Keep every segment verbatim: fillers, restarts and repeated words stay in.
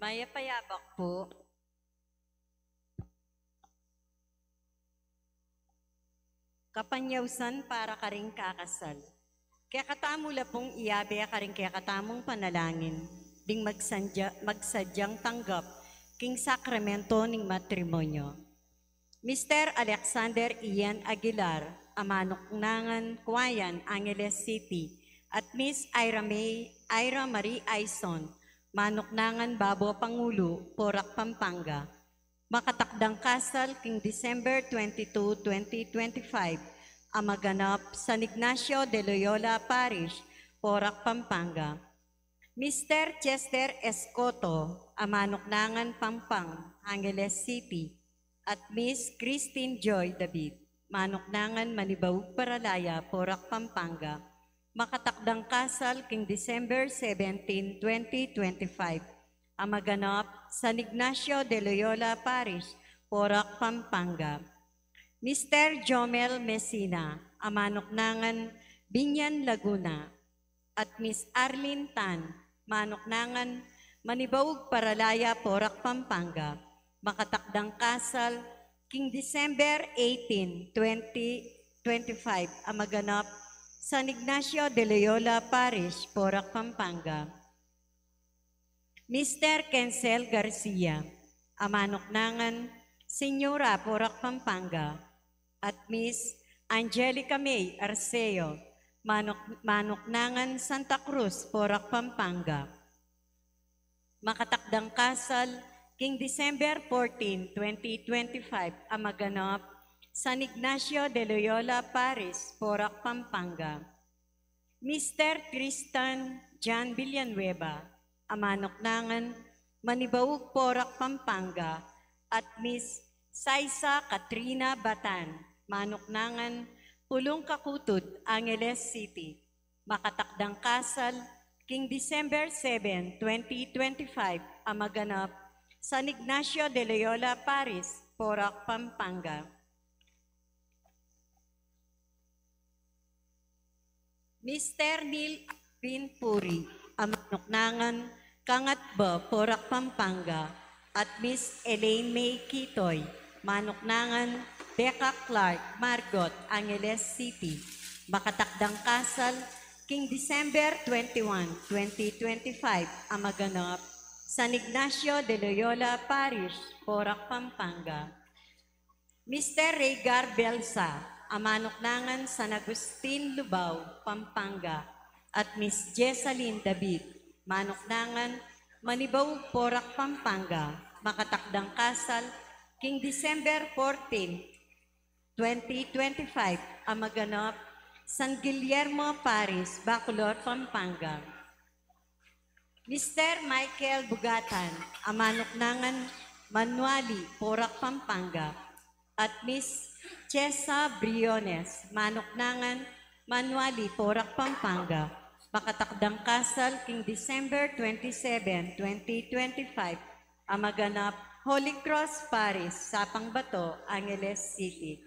Mayap a yabak pu. Kapanyausan para karing kakasal. Kekatamu la pung iyabe karing kekatamung panalangin ding magsadya-, magsadyang tanggap king sakramento ning matrimonyo. Mister Alexander Ian Aguilar, a manuknangan Kuayan, Angeles City, at Miss Ira May, Ira Marie Aison, manuknangan Babo Pangulu, Porac, Pampanga. Makatakdang kasal king December twenty-two, twenty twenty-five, a maganap San Ignacio de Loyola Parish, Porac, Pampanga. Mister Chester Escoto, a manuknangan Pampang, Angeles City, at Miss Christine Joy David, manuknangan Manibaug Paralaya, Porac, Pampanga, makatakdang kasal king December seventeen, twenty twenty-five, a maganap San Ignacio de Loyola Parish, Porac, Pampanga. Mister Jomel Messina, a manuknangan Binyan, Laguna, at Miss Arlene Tan, manuknangan Manibaug Paralaya, Porac, Pampanga, makatakdang kasal king December eighteen, twenty twenty-five, a maganap San Ignacio de Loyola Parish, Porac, Pampanga. Mister Kensel Garcia, a manuknangan Señora, Porac, Pampanga, at Miss Angelica May Arceo, manuk-, manuknangan Santa Cruz, Porac, Pampanga. Makatakdang kasal king December fourteen, twenty twenty-five, a maganap San Ignacio de Loyola Parish, Porac, Pampanga. Mister Tristan John Villanueva, a manuknangan Manibaug, Porac, Pampanga, at Miss Saisa Katrina Batan, manuknangan Pulung, Kakutud, Angeles City, makatakdang kasal king December seven, twenty twenty-five, a maganap San Ignacio de Loyola Parish, Porac, Pampanga. Mister Neil Alvin Puri, a manuknangan Kangatba, Porac, Pampanga, at Miss Elaine May Kitoy, manuknangan Becca Clark, Margot, Angeles City, makatakdang kasal king December twenty-one, twenty twenty-five, a maganap San Ignacio de Loyola Parish, Porac, Pampanga. Mister Raygar Belsa, a manuknangan San Agustin, Lubao, Pampanga, at Miss Jessalyn David, manuknangan Manibaug, Porac, Pampanga, makatakdang kasal king December fourteen, twenty twenty-five, a maganap San Guillermo Parish, Bacolor, Pampanga. Mister Michael Bugatan, a manuknangan Manuali, Porac, Pampanga, at Miss Chesa Briones, manuknangan Manuali, Porac, Pampanga, makatakdang kasal king December twenty-seven, twenty twenty-five, a maganap Holy Cross Parish, Sapang Bato, Angeles City.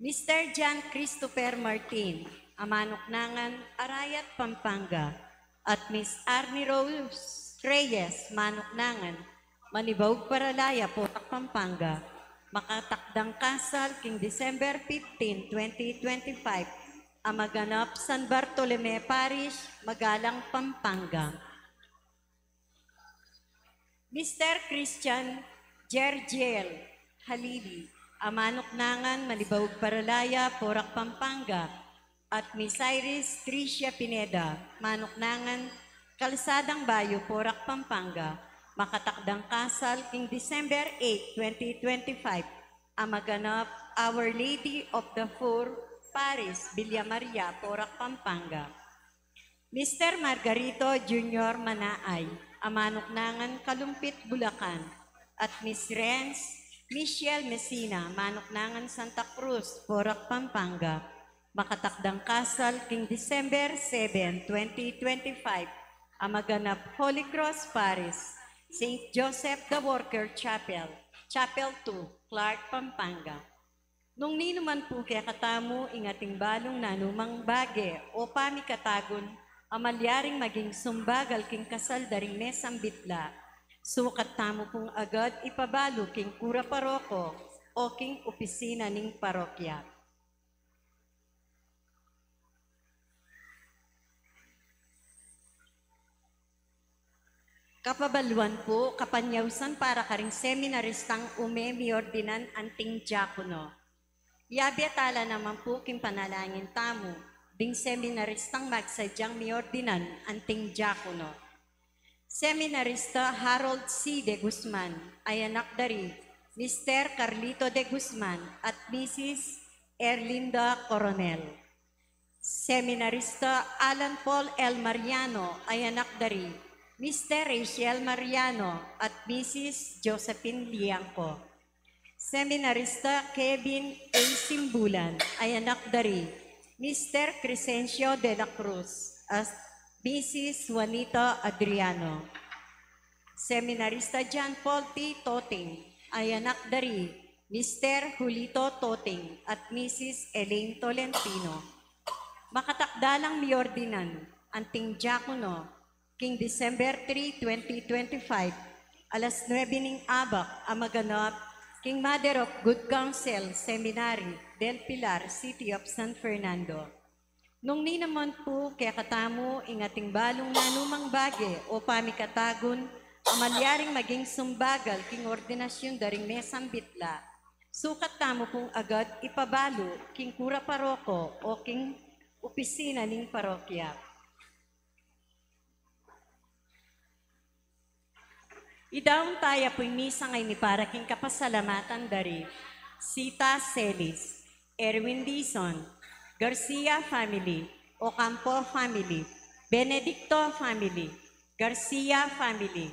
Mister John Christopher Martin, a manuknangan Arayat, Pampanga, at Miss Arnie Rose Reyes, manuknangan Manibaug, Paralaya, Porac, Pampanga, makatakdang kasal king December fifteen, twenty twenty-five, a maganap San Bartolome Parish, Magalang, Pampanga. Mister Christian Jergiel Halili, a manuknangan Manibaug, Paralaya, Porac, Pampanga, at Miss Iris Tricia Pineda, manuknangan Calsadang Bayo, Porac, Pampanga, makatakdang kasal king December eight, twenty twenty-five, a maganap Our Lady of the Four Parish, Villa Maria, Porac, Pampanga. Mister Margarito Junior Manaay, a manuknangan Kalumpit, Bulacan, at Miss Renz Michelle Messina, manuknangan Santa Cruz, Porac, Pampanga, makatakdang kasal king December seven, twenty twenty-five, a maganap Holy Cross Parish, Saint Joseph the Worker Chapel, Chapel two, Clark, Pampanga. Nung ninuman pu kekatamu ing ating balung nanumang bage o pamikatagun a malyaring maging sumbagal king kasal da ring mesang bitla, sukat tamu pung agad ipabalu king kura paroko o king opisina ning parokya. Kapabaluan pu, kapanyausan para karing seminaristang ume miordinan anting diakono. Yabe tala naman pu king panalangin tamu ding seminaristang magsadyang miordinan anting diakono. Seminarista Harold C. de Guzman, a anak da ri Mister Carlito de Guzman at Missus Erlinda Coronel. Seminarista Alan Paul L. Mariano, a anak da ri Mister Rachel Mariano at Missus Josephine Liangco. Seminarista Kevin A. Simbulan, a anak da ri Mister Crescencio de la Cruz at Missus Juanita Adriano. Seminarista John Paul T. Toting, a anak da ri Mister Julito Toting at Missus Elaine Tolentino. Makatakda lang miordinan anting diakono king December three, twenty twenty-five, alas nuebe ning abak a maganap king Mother of Good Counsel Seminary del Pilar, City of San Fernando. Nung ninaman pu kekatamu ing ating balung nanumang bage o pamikatagun a malyaring maging sumbagal king ordinasyun da ring mesang bitla, sukat tamu pung agad ipabalu king kura paroko o king opisina ning parokya. Idaun taya pu ing misa ngeni para king kapasalamatan da ri Sita Celis, Erwin Dizon, Garcia family, Ocampo family, Benedicto family, Garcia family,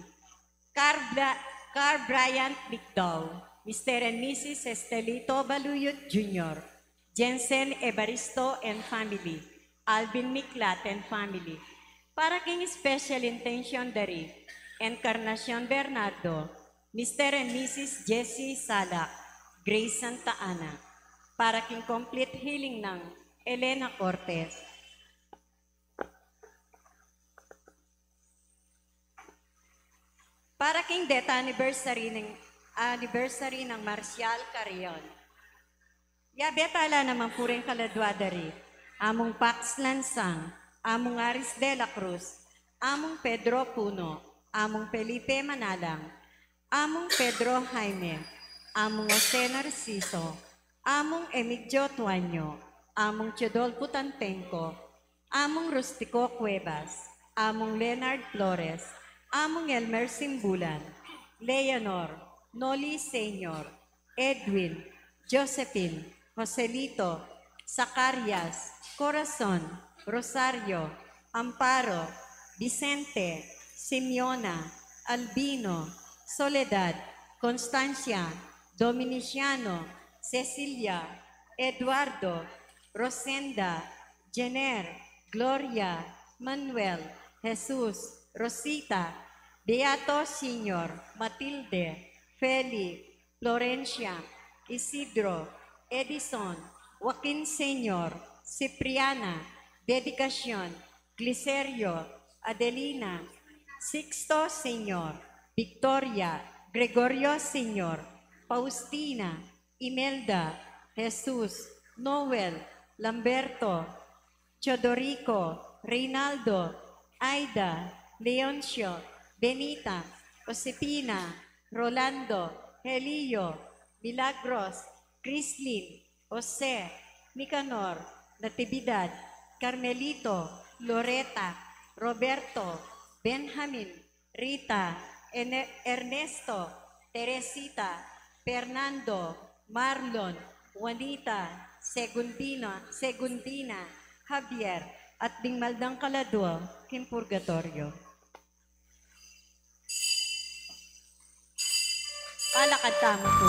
Carl Bla-, Carl Bryant Licdau, Mister and Missus Estelito Baluyot Junior, Jensen Evaristo and family, Alvin Miklat and family. Para king special intention da ri Encarnacion Bernardo, Mister and Missus Jessie Salak, Grace Santa Ana. Para king complete healing nang Elena Cortez. Para king death anniversary ning, anniversary nang Marcial Carrion. Yabe tala naman pu ring kaladua da ri Among Pax Lansang, Among Aris de la Cruz, Among Pedro Puno, Among Felipe Manalang, Among Pedro Jaime, Among Jose Narciso, Among Emigdio Tuaño, Among Teodolfo Tantengco, Among Rustico Cuevas, Among Leonard Flores, Among Elmer Simbulan, Leonor, Noli Senior, Edwin, Josephine, Joselito, Zacarias, Corazon, Rosario, Amparo, Vicente, Simeona, Albino, Soledad, Constancia, Dominiciano, Cecilia, Eduardo, Rosenda, Jenner, Gloria, Manuel, Jesus, Rosita, Beato Senior, Matilde, Feli, Florencia, Isidro, Edison, Joaquin Senior, Cipriana, Dedicacion, Glicerio, Adelina, Sixto Senior, Victoria, Gregorio Senior, Faustina, Imelda, Jesus, Noel, Lamberto, Teodorico, Reynaldo, Aida, Leoncio, Benita, Josefina, Rolando, Helio, Milagros, Crislin, Jose, Nicanor, Natividad, Carmelito, Loreta, Roberto, Benjamin, Rita, Ene-, Ernesto, Teresita, Fernando, Marlon, Juanita, Segundina, Segundina, Javier, at ding maldang kaladua king purgatoryo. Palakad tamu pu.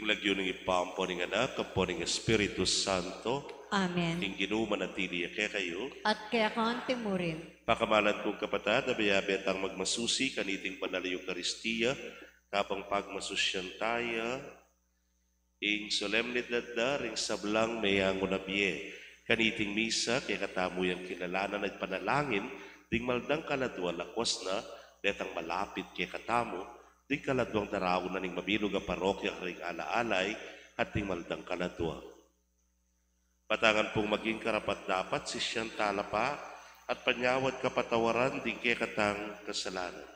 Lagyu ning Ibpa, ampo ning Anak, ampo ning Espiritu Santo. Amen. Ing Ginu manatili ya kekayu. At keka mu rin. Pakamalan kung kapatad, abe-abe tang magmasusi kaniting banal a Eukaristia, kabang pagmasusyan taya ing solemnidad da ring sablang meyangu na bie. Kaniting misa, kekatamu yang kilalanan at panalangin ding maldang kaladua lakwas na, detang malapit kekatamu, ding kaladuang daraun na ning mabilug a parokya karing ala-alay, at ding maldang kaladua. Batangan pung maging karapat-dapat, sisian tala pa at panyawad kapatawaran ding kekatang kasalanan.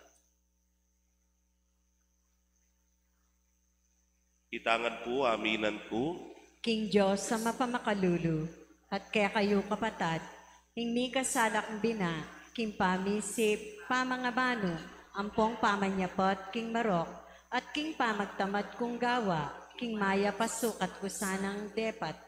Itang ngan pu, aminan ku king Dios a mapamakalulu, at kekayu kapatad, ing mikasala kung bina, king pamisip, pamangabanu, ampong pamanyapat king marok, at king pamagtamad kung gawa, king mayap a sukat ku sanang depat.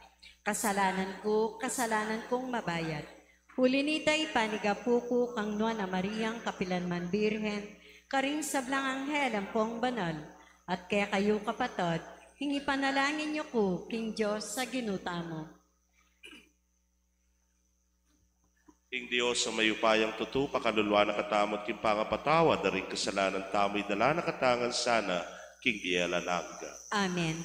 Kasalanan ku, kasalanan kung mabayat. Uli nita, ipanigapu ku kang Nuan a Mariang kapilan man Birhen, karing sablang anghel ampong banal, at kekayu kapatad, ing ipanalangin yu ku king Dios a Ginu tamu. Ing Dios a mayupayang tutu, pakaluluan na katamu at king pangapatawad da ring kasalanan tamu, idala na katamu ngan sana king bie alang angga. Amen.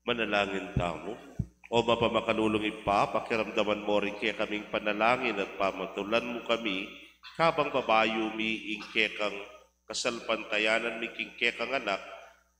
Manalangin tamu. O mapamakalulung Ibpa, pakiramdaman mu ring kekaming panalangin at pamatulan mu kami, kabang babayu mi ing kekang kasalpantayanan mi king kekang Anak,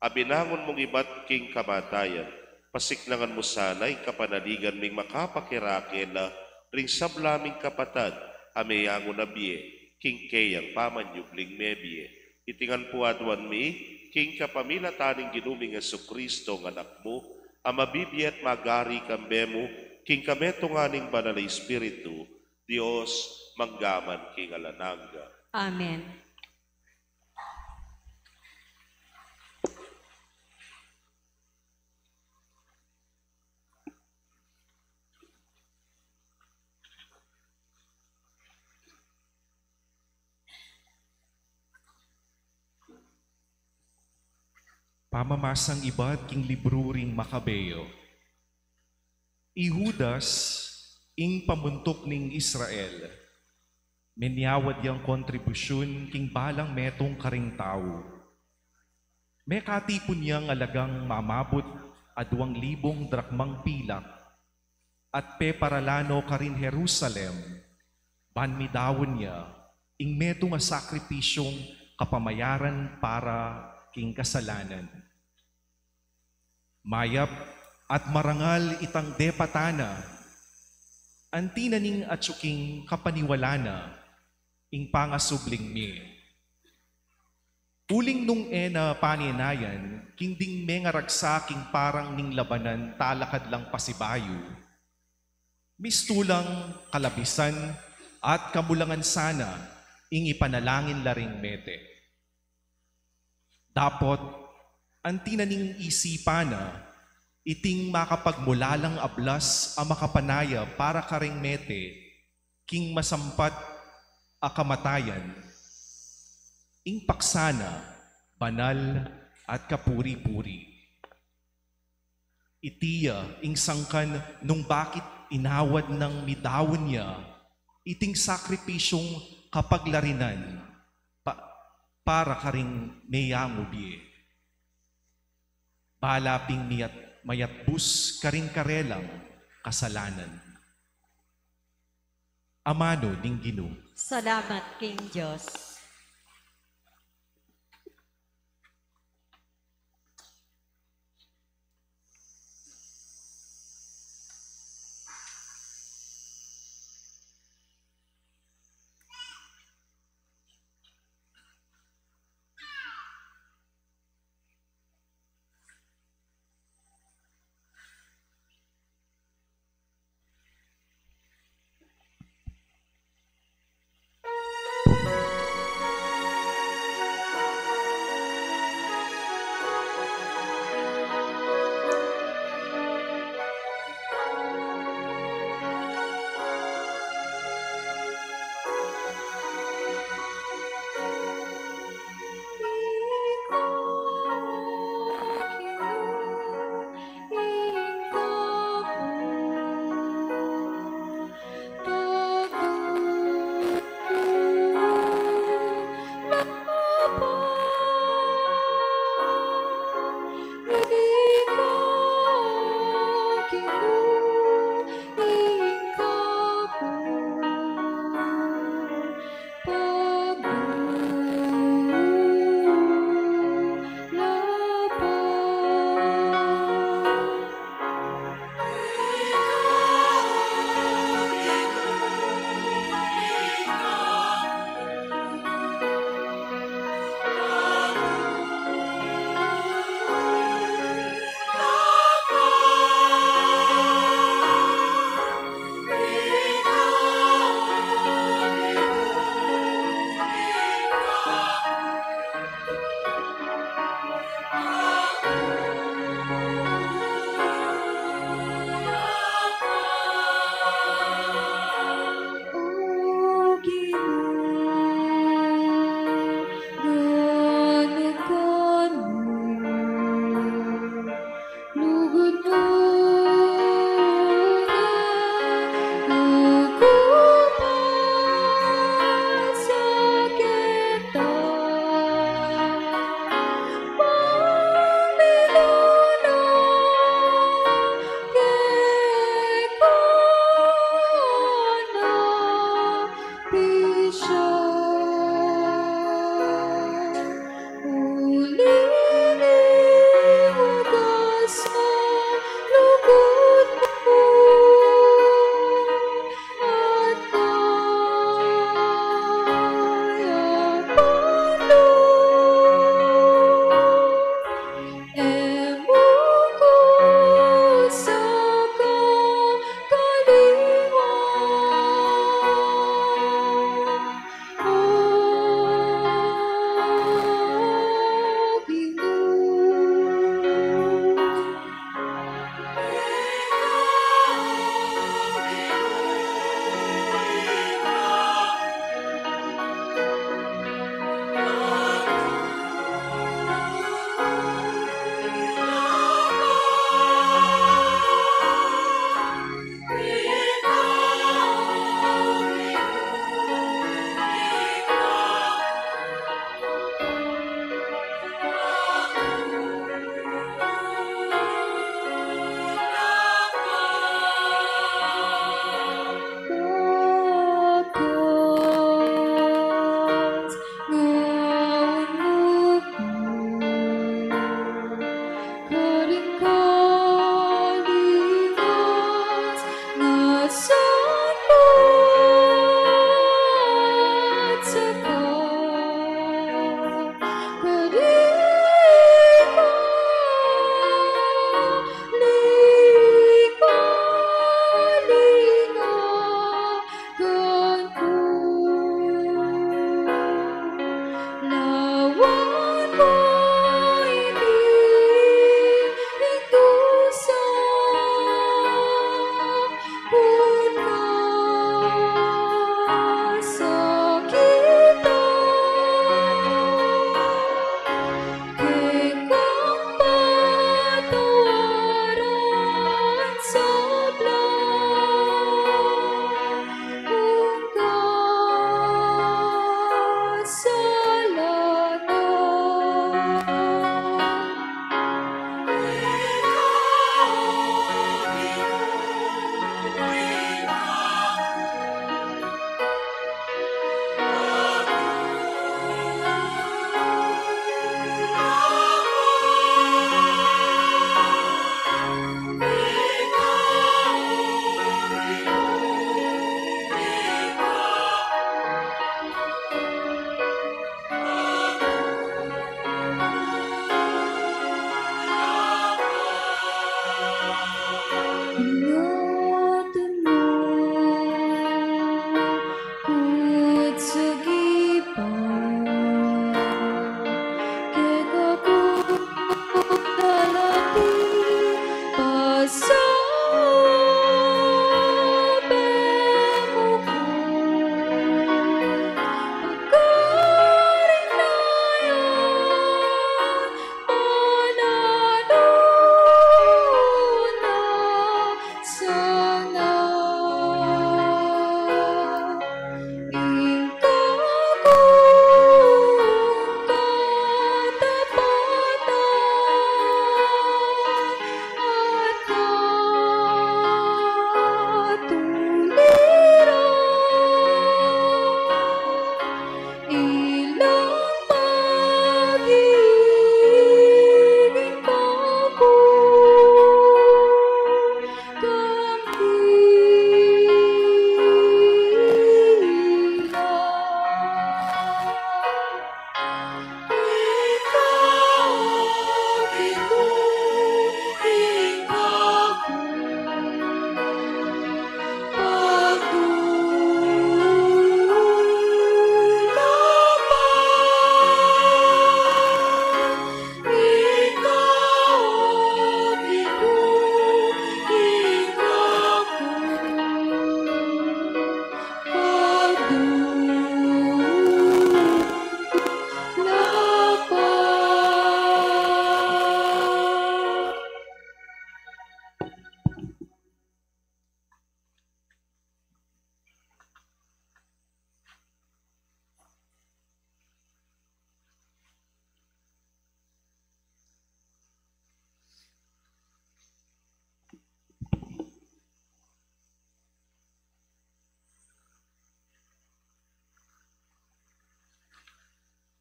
a binangun mung ibat king kamatayan. Pasiknangan mu sana ing kapanaligan ming makapakirake la ring sabla ming kapatad a meyangu na bie king keyang pamanyubling mebie. Iti ngan pu aduan mi king kapamilatan ning Ginu ming Jesucristo, ing Anak mu, a mabibie at mag-ari kambe mu king kametungan ning Banal a Espiritu, Dios, mangga man king alang angga. Amen. Pamamasang ibat king libru ring Makabeo. I Judas, ing pamuntuk ning Israel, menyawad yang kontribusyun king balang metung karing tau. Mekatipun yang alagang mamabut aduang libung drakmang pilak, at peparalan no karin Jerusalem, ban midaun ya ing metung a sakripisyung kapamayaran para king kasalanan. Mayap at marangal itang depatan na, anti na ning atyu king kapaniwalan na ing pangasubling mi. Uling nung e na panenayan king ding mengaragsa king parang ning labanan talakad lang pasibayu, mistulang kalabisan at kamulangan sana ing ipanalangin la ring mete. Dapot, anti na ning isipan na iting makapagmulalang ablas a makapanaya para karing mete king masampat a kamatayan, ing paksa na banal at kapuri-puri. Iti ya ing sangkan nung bakit inawad nang midaun ya iting sakripisyung kapaglarinan pa, para karing meyangu bie. Bala ping miyat, mayatbus karing karelang kasalanan. Amanu ning Ginu. Salamat king Dios.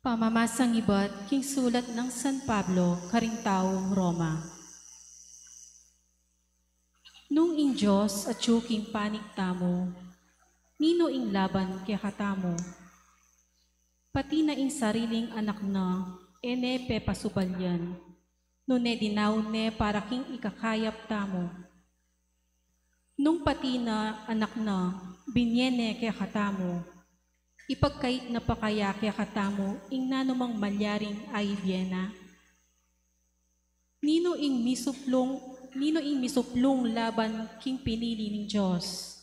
Pamamasang ibat king sulat nang San Pablo karing taung Roma. Nung ing Dios atyu king panig tamu, ninu ing laban kekatamu? Pati na ing sariling anak na, e ne pepasubalyan, nune dinaun ne para king ikakayap tamu. Nung pati na anak na, binie ne kekatamu, ipagkait na pa kaya kekatamu ing nanumang malyaring aibie na? Ninu ing misuplung, ninu ing misuplung laban king pinili ning Dios?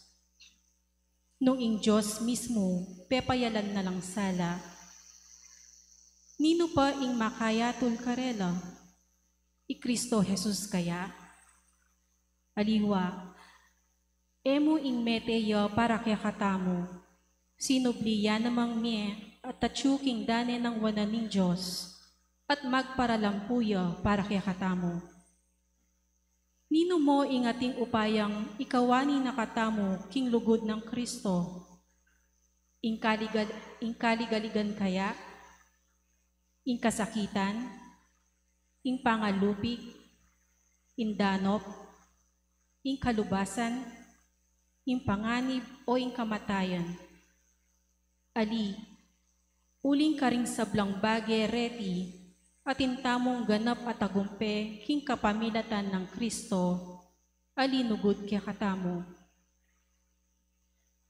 Nung ing Dios mismu pepayalan na lang sala, ninu pa ing makayatul karela? I Kristo Jesus kaya? Aliwa, e mu ing mete ya para kekatamu, sinubli ya namang mie at atyu king dane nang wanan ning Dios, at magparalampu ya para kekatamu. Ninu mo ing ating upayang ikawani na katamu king lugud nang Kristo? Ing kaligal-, ing kaligaligan kaya? Ing kasakitan? Ing pangalupig? Ing danop? Ing kalubasan? Ing panganib o ing kamatayan? Ali, uling karing sablang bage reti, atin tamung ganap a tagumpe king kapamilatan nang Kristo, a linugud kekatamu.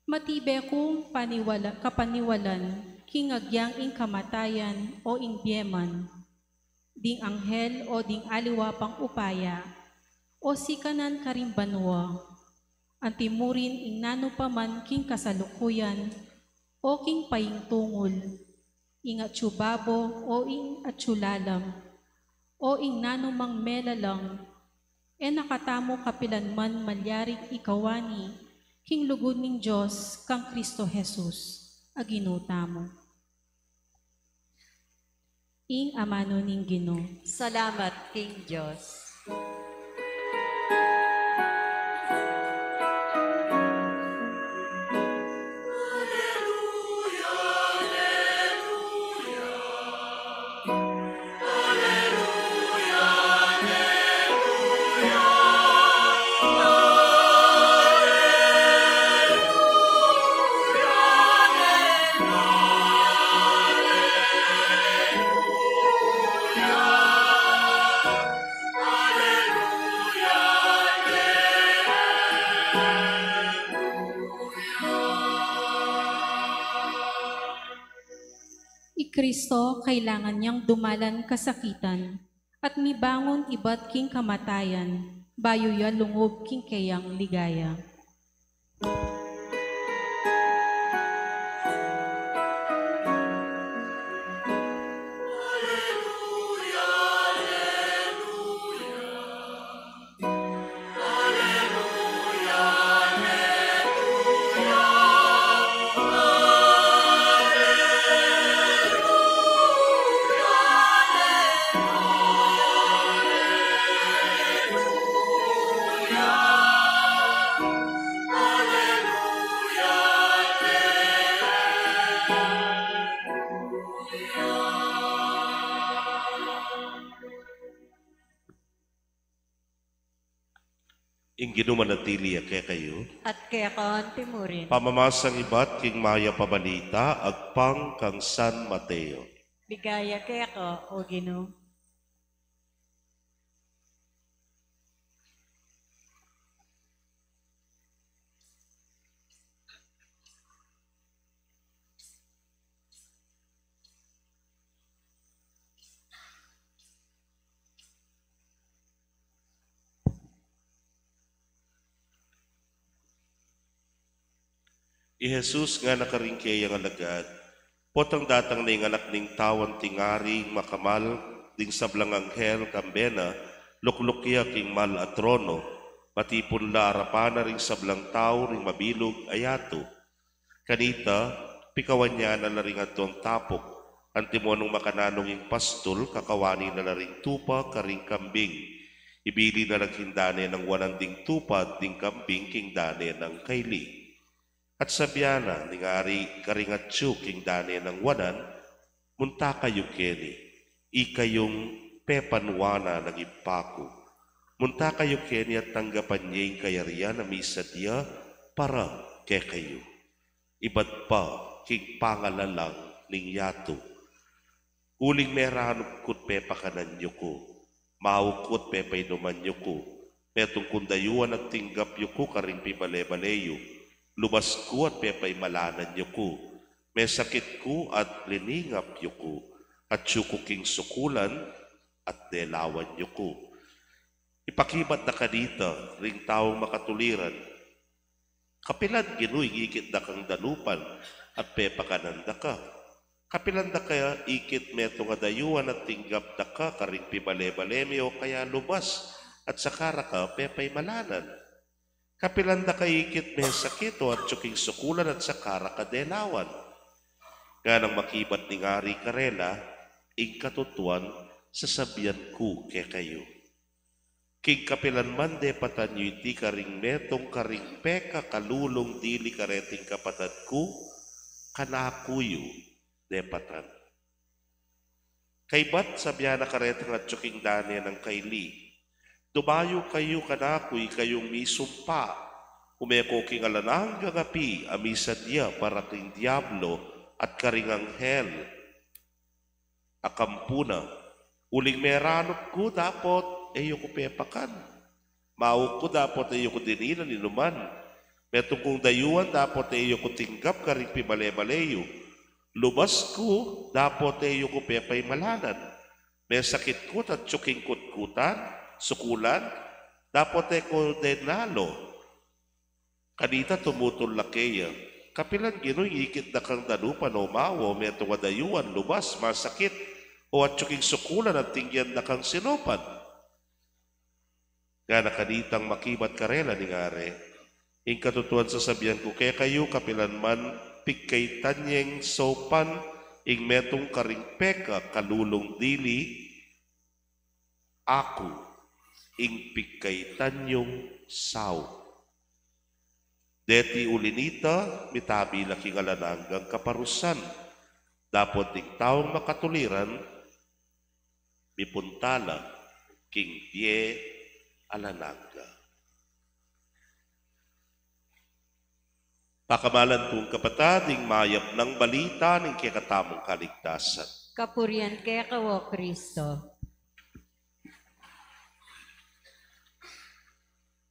Matibe kung paniwala-, kapaniwalan king agyang ing kamatayan o ing bie man, ding anghel o ding aliwa pang upaya, o sikanan karing banua, antimurin ing nanu pa man king kasalukuyan o king paintungul, ing atsu babo o ing atsu lalam, o ing nanumang melalang, e na katamu kapilan man malyaring ikawani king lugud ning Dios kang Kristo Jesus, a Ginu tamu. Ing amanu ning Ginu. Salamat king Dios. I Kristo kailangan yang dumalan kasakitan at mibangun ibat king kamatayan, bayu ya lungub king keyang ligaya. Ing Ginu manatili ya kekayu. At keka antimurin. Pamamasang ibat king mayap a balita agpang kang San Mateo. Ligaya keka, O Ginu. I Jesus ngana karing keyang alagad, potang datang na ing Anak ning Tau anting ari ing makamal ding sablang anghel kambe na, lukluk ya king mal a trono, matipun la arapan na ring sablang tau ring mabilug a yatu. Kanita, pikawan ya na la ring aduang tapuk, antimo nung makananu ing pastul, kakawani na la ring tupa karing kambing. Ibili na la king dane nang wanan ding tupa at ding kambing king dane nang kaili. At sabian na ning ari karing atyu king dane nang wanan, Munta kayu keni, ikayung pepanuanan ning Ibpa ku. Munta kayu keni at tanggapan ye ing kayarian a misadya para kekayu. Ibat pa king pangalalang ning yatu. Uling meranup ku't pepakanan yu ku, mauk ku't pepainuman yu ku, metung kung dayuan at tinggap yu ku karing pibale-bale yu, lubas ku at pepaimalanan yu ku, mesakit ku at liningap yu ku, atyu ku king sukulan at delawan yu ku. Ipakibat da kanita ring taung makatuliran, kapilan Ginu ing ikit da kang danupan at pepakanan da ka? Kapilan da ka ikit metung a dayuan at tinggap da ka karing pibale-bale mi o kaya lubas at saka ra ka pepaimalanan? Kapilan da ka ikit mesakit o atyu king sukulan at saka ra ka delawan? Nganang makibat ning ari karela, ing katutuan sasabian ku kekayu, king kapilan man depatan yu iti karing metung karing pekakalulung dili kareting kapatad ku, kanaku yu depatan. Kaybat sabian na karetang atyu king dane nang kaili, dumayu kayu kanaku ikayung misumpa, ume ko king alang anggang api a misadya para king diablo at karing anghel a kampu na. Uling meranup ku dapot e yu ku pepakan, mauk ku dapot e yu ku dininan inuman, metung kung dayuan dapot e yu ku tinggap karing pibale-bale yu, lubas ku dapot e yu ku pepaimalanan, mesakit ku at atyu king kutkutan, sukulan, dapot e ku denalo. Kanita tumutul la keya, kapilan Ginu ing ikit da kang danupan o mawa o metung a dayuan, lubas, masakit, o atyu king sukulan at tinggian da kang sinupan? Ngana kanitang makibat karela ning ari, ing katutuan sasabian ku kekayu, kapilan man pigkaitan yeng saupan ing metung karing pekakalulung dili, aku ing pigkaitan yung saup. Deti uli nita, mitabi la king alang anggang kaparusan, dapot ding taung makatuliran mipunta la king bie alang angga. Pakamalan kung kapatad, ing mayap nang balita ning kekatamung kaligtasan. Kapurian keka, o Kristo.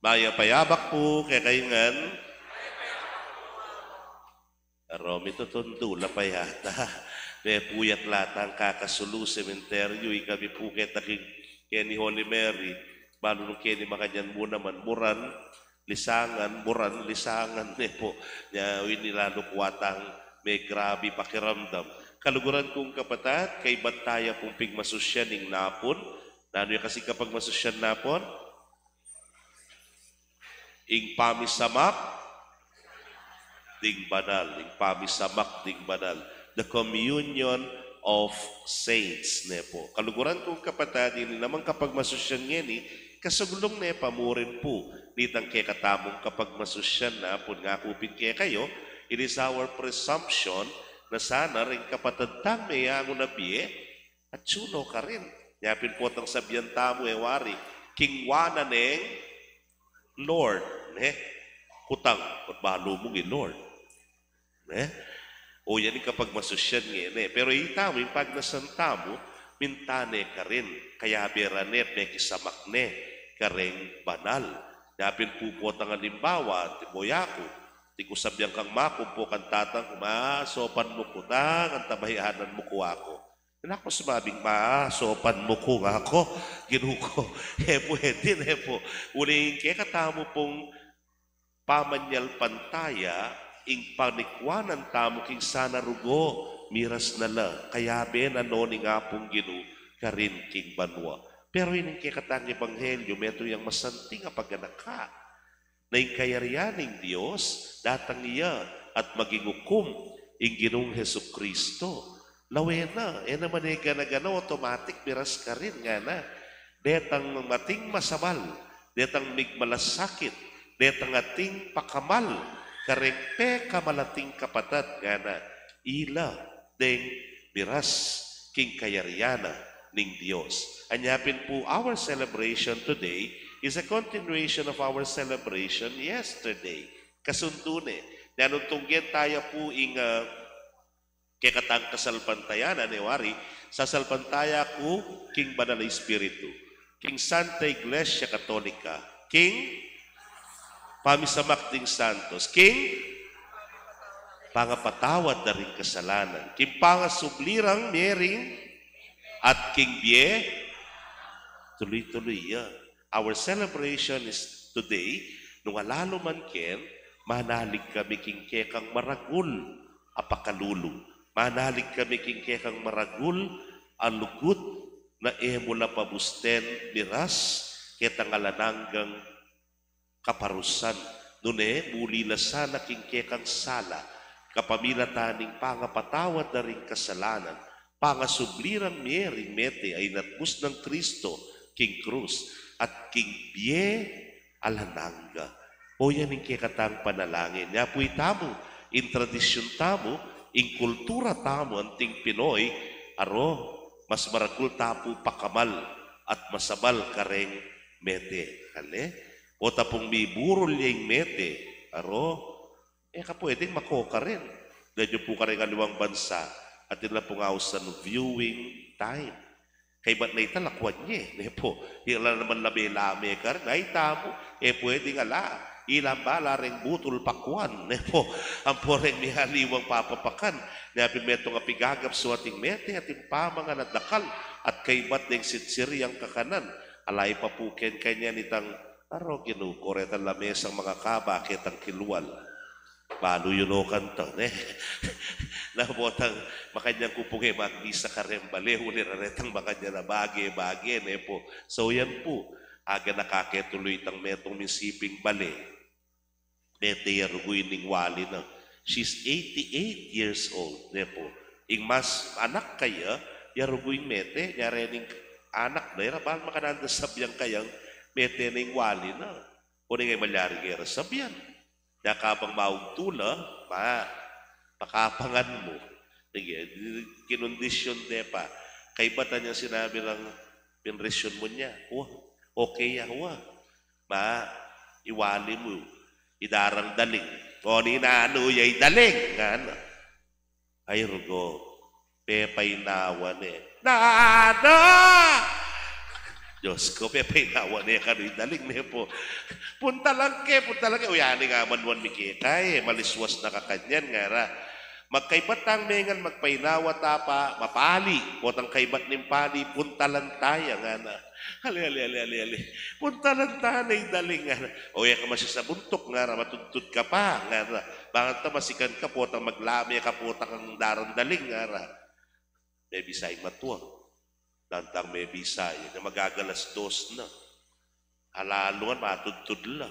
Mayap a yabak pu kekayu ngan. Aro, mitutundu la pa yata. Mepuyat la tang kakasulu sementeryu, ikami pu keta king keni Holy Mary. Balu nung keni makanyan mu naman, muran, lisangan, muran, lisangan, ne pu. Nya, ini lalu ku atang megrabi pakiramdam. Kaluguran kung kapatad, kaybat taya pung pigmasusyan ing napun. Nanu ya kasing kapagmasusyan napun? Ing pamisamak ding banal, ing pamisamak ding banal, the communion of saints, ne pu. Kaluguran kung kapatad, ini namang kapagmasusyan ngeni, kasuglung ne pa mu rin pu nitang kekatamung kapagmasusyan napun, ngaku pin kekayu, it is our presumption na sana ring kapatad tang meyangu na bie, atyu no karin. Nya pin potang sabian tamu e wari, king wa na neng Lord, ne? Kutang, ba't balu mung i Lord? Ne? O yan ing kapagmasusyan ngeni. Pero itamu, ing pagnasan tamu, minta ne karin, kayabe ra ne, mekisamak ne kareng banal. Nya pin pu potang alimbawa, tibo yaku, tiku sabian kang maku pu kang tatang ku, ma, saupan mu ku tang, antabayanan mu ku aku. Naku, sumabing, ma, saupan mu ku aku, Ginu ku. E pu, e din, e pu. Uling kekatamu pung pamanyalpantaya, ing panikwanan tamu king sana rugo, miras na la, kayabe na no ning Apung Ginu karin king banua. Pero ining kekatang ebanghelyu, metung yang masanting a paganaka. Na ing kayarian ning Dios, datang iya at maging ukum ing Ginung Jesucristo. Lawen na, e na man e gana-gana, automatic miras karin, ngana. Detang ating masabal, detang migmalasakit, detang ating pakamal kareng pekamalating kapatad, ngana. Ila deng miras king kayarian na ning Dios. Anya pin pu, our celebration today is a continuation of our celebration yesterday. Kasundu ne. Nanu, tunggen taya pu ing, ah, kekatang kasalpantayanan, e wari, sasalpantaya ku king Banal a Espiritu, king Santa Iglesia Katolika, king pamisamak ding santos, king pangapatawad da ring kasalanan, king pangasubli rang mie ring, at king bie tului-tului ya. Our celebration is today, nung ala lu man ken, manalig kami king kekang maragul a pakalulu. Manalig kami king kekang maragul a lugud na e mu la pabusten miras ketang alang anggang kaparusan, nune muli la sana king kekang sala, kapamilatan ning pangapatawad da ring kasalanan, pangasubli rang mie ring mete a inatbus nang Kristo king krus, at king bie alang angga. O yan ing kekatang panalangin. Nya pu itamu, ing tradisyun tamu, ing kultura tamu, anting Pinoy, aro, mas maragul ta pu pakamal at masabal kareng mete. Kale? O tapung miburul ya ing mete, aro, e ka pwedeng makoka rin. Dahil yu pu kareng aliwang bansa, atin la pung ausan viewing time. Kaybat na ita lakwan ye, ne pu. Ila naman lame-lame karin, ay tamu, e pwedeng ala. Ilang bala reng butul pakwan, ne pu. Ampo reng mialiwang papapakan, ne pin metung a pigagap su ating mete, ating pamangan a dakal, at kaybat deng sitsiri yang kakanan. Alay pa pu ken kanyan itang, aro, Ginu ku, retang lamesang mangakaba ketang kilwal. Balu yu no kanto, ne? Na potang makanyan ku pu nge magmisa kareng bale, uli ra retang makanyan a bage-bage, ne pu. So yan pu, aganaka ke tulu itang metung misiping bale. Mete ya rugu ing wali na. She's eighty-eight years old, ne pu. Ing mas anak kaya, ya rugu ing mete, nya rening anak na, e ra bal makananu da sabian kayang mete na ing wali na. O ning e malyari ke ra sabian. Nya kabang maugtu la, ma, pakapangan mu. Sige, kinundisyun de pa. Kaybat anyang sinabi rang pinrisyun mu nya. Wa, okay ya, wa. Ma, iwali mu, idarang daling. O ninanu ya idaling, ngana. Ay, rugo, pepainawa ne. Nanu! Diyos ku, pepainawa ne kanu idaling, ne pu. Puntalan ke, puntalan ke. Uy, ani nga man wan mi keka e, maliswas na ka kanyan, ngara. Magkaybat tang mengan magpainawa ta pa, mapali. Potang kaybat ning pali, puntalan taya, ngana. Ale, ale, ale, ale, ale. Puntalan ta ne idaling, ngana. O, e ka masisabuntuk, ngara, matudtud ka pa, ngara. Bakanta masikan ka, potang maglame ka, potang kang darang daling, ngara. Mebisa ing matua. Lantang mebisa ya, nya magagalas dos na. Ala lungan matudtud la.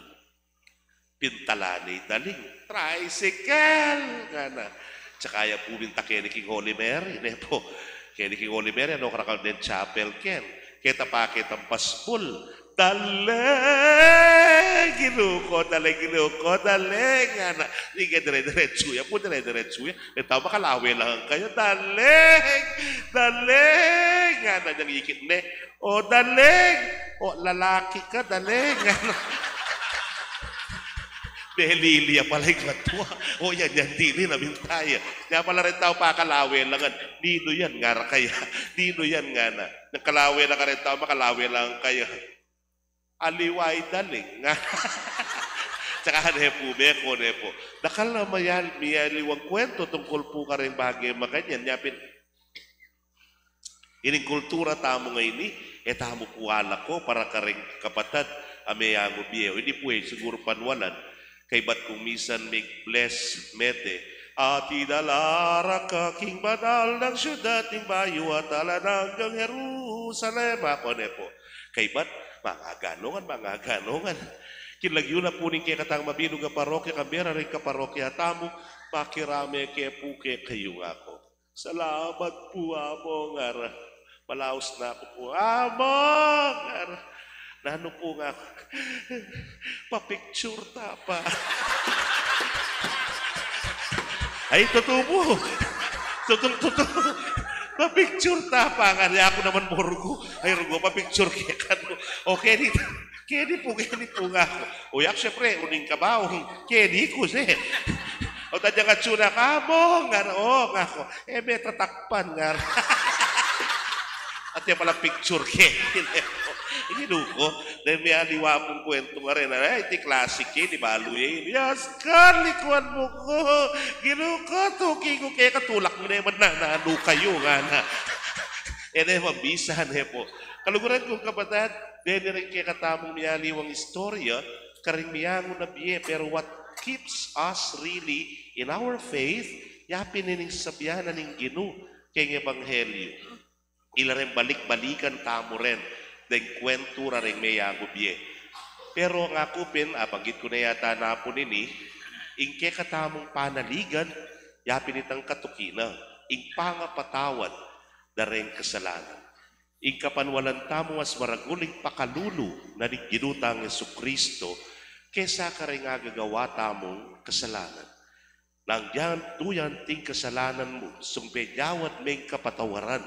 Pintalan ne idaling. Tricycle! Ngana. Tsaka ya pu minta keni king Holy Mary, ne pu. Keni king Holy Mary, ano, karakal den chapel ken. Keta pa ketang pasbul. Daling! Ginu ku, daling, Ginu ku, daling! Ngana. Ige dire-diretsu ya pu, dire-diretsu ya. E tau makalawe lang kaya. Daling! Daling! Ngana, nyang ikit ne. O daling! O lalaki ka, daling! Melili ya pala ing matua. O yan, yan dili na minta ya. Nya pala reng tau pakalawe langan. Ninu yan, ngara kaya. Ninu yan, ngana. Nang kalawe na ka reng tau, makalawe lang kaya. Aliwa idaling, ngana. Tsaka ne pu, meko ne pu. Dakal na mayal, miyaliwang kwento tungkul pu kareng bage makanyan. Nya pin, ining kultura tamu ngeni, e tamu pu alako para kareng kapatad a meangu bie. O ini pu e, siguru panwalan. Kaybat kung misan mig-bless mete, at idala ra ka king banal nang syudad ning bayu at alang anggang Jerusalem. Ako ne pu. Kaybat, mangaganungan, mangaganungan. King lagyu na pu ning kekatang mabilug a parokya, kambe ra ring kaparokya tamu, makirame ke pu kekayu, ngako. Salamat pu, Among, ngara. Palaus na ku pu, Among, ngara. Nanu pu, ngaku? Pa-picture ta pa. Ay, tutu pu. Tutung-tutu. Pa-picture ta pa, ngara, aku naman, Borgo. Ay, Borgo, pa-picture ke kanu. O, keni, keni pu, keni pu, ngaku. O, yak, syempre, uling kabaung. Keni ku, se. O, tadya nga, tsuna ka mu, ngara, o, ngaku. E, me tatakpan, ngara. At ya pala picture ke. Ini duko. Dahil me aliwa pung kwentu, ngara, e, iti classic ke, ini balu ye. Yes, Kar, likuan mu ku. Ginu ku, tuki ku keka, tulak mu ne man, nanu kayu, ngana. E ne, mabisa ne pu. Kaluguran kung kapatad, deni ring kekatamung mialiwang istorya, karing miangu na bie, pero what keeps us really in our faith, ya pin ing sabian na ning Ginu keng ebanghelyu. Ila ring balik-balikan tamu ren deng kwentu ra ring meangu bie. Pero ngaku pin, abanggit ku na yata napun ini, ing kekatamung panaligan, ya pin itang katuki na, ing pangapatawad da ring kasalanan. Ing kapanwalan tamu mas maragul ing pakalulu na ning Ginu tang Jesucristo kesa karing agagawa tamung kasalanan. Nang dinan tuyang ing kasalanan mu, sumpe jawad meng kapatawaran,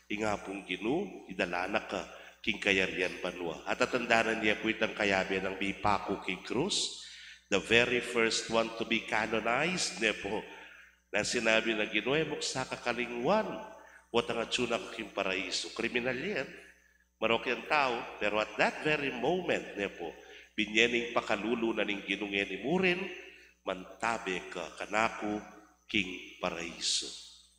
ing Apung Ginu, idala na ka king kayarian banua. At tatandanan ye pu itang kayabe nang mipaku king krus, the very first one to be canonized, ne pu. Na sinabi na, Ginu, e mu ku sa kakalingwan, potang atsu na ka king paraiso. Kriminal yan. Marok yang tau, pero at that very moment, ne pu, binye ne ing pakalulu na ning Ginu ngeni murin, mantabe ka kanaku king paraiso.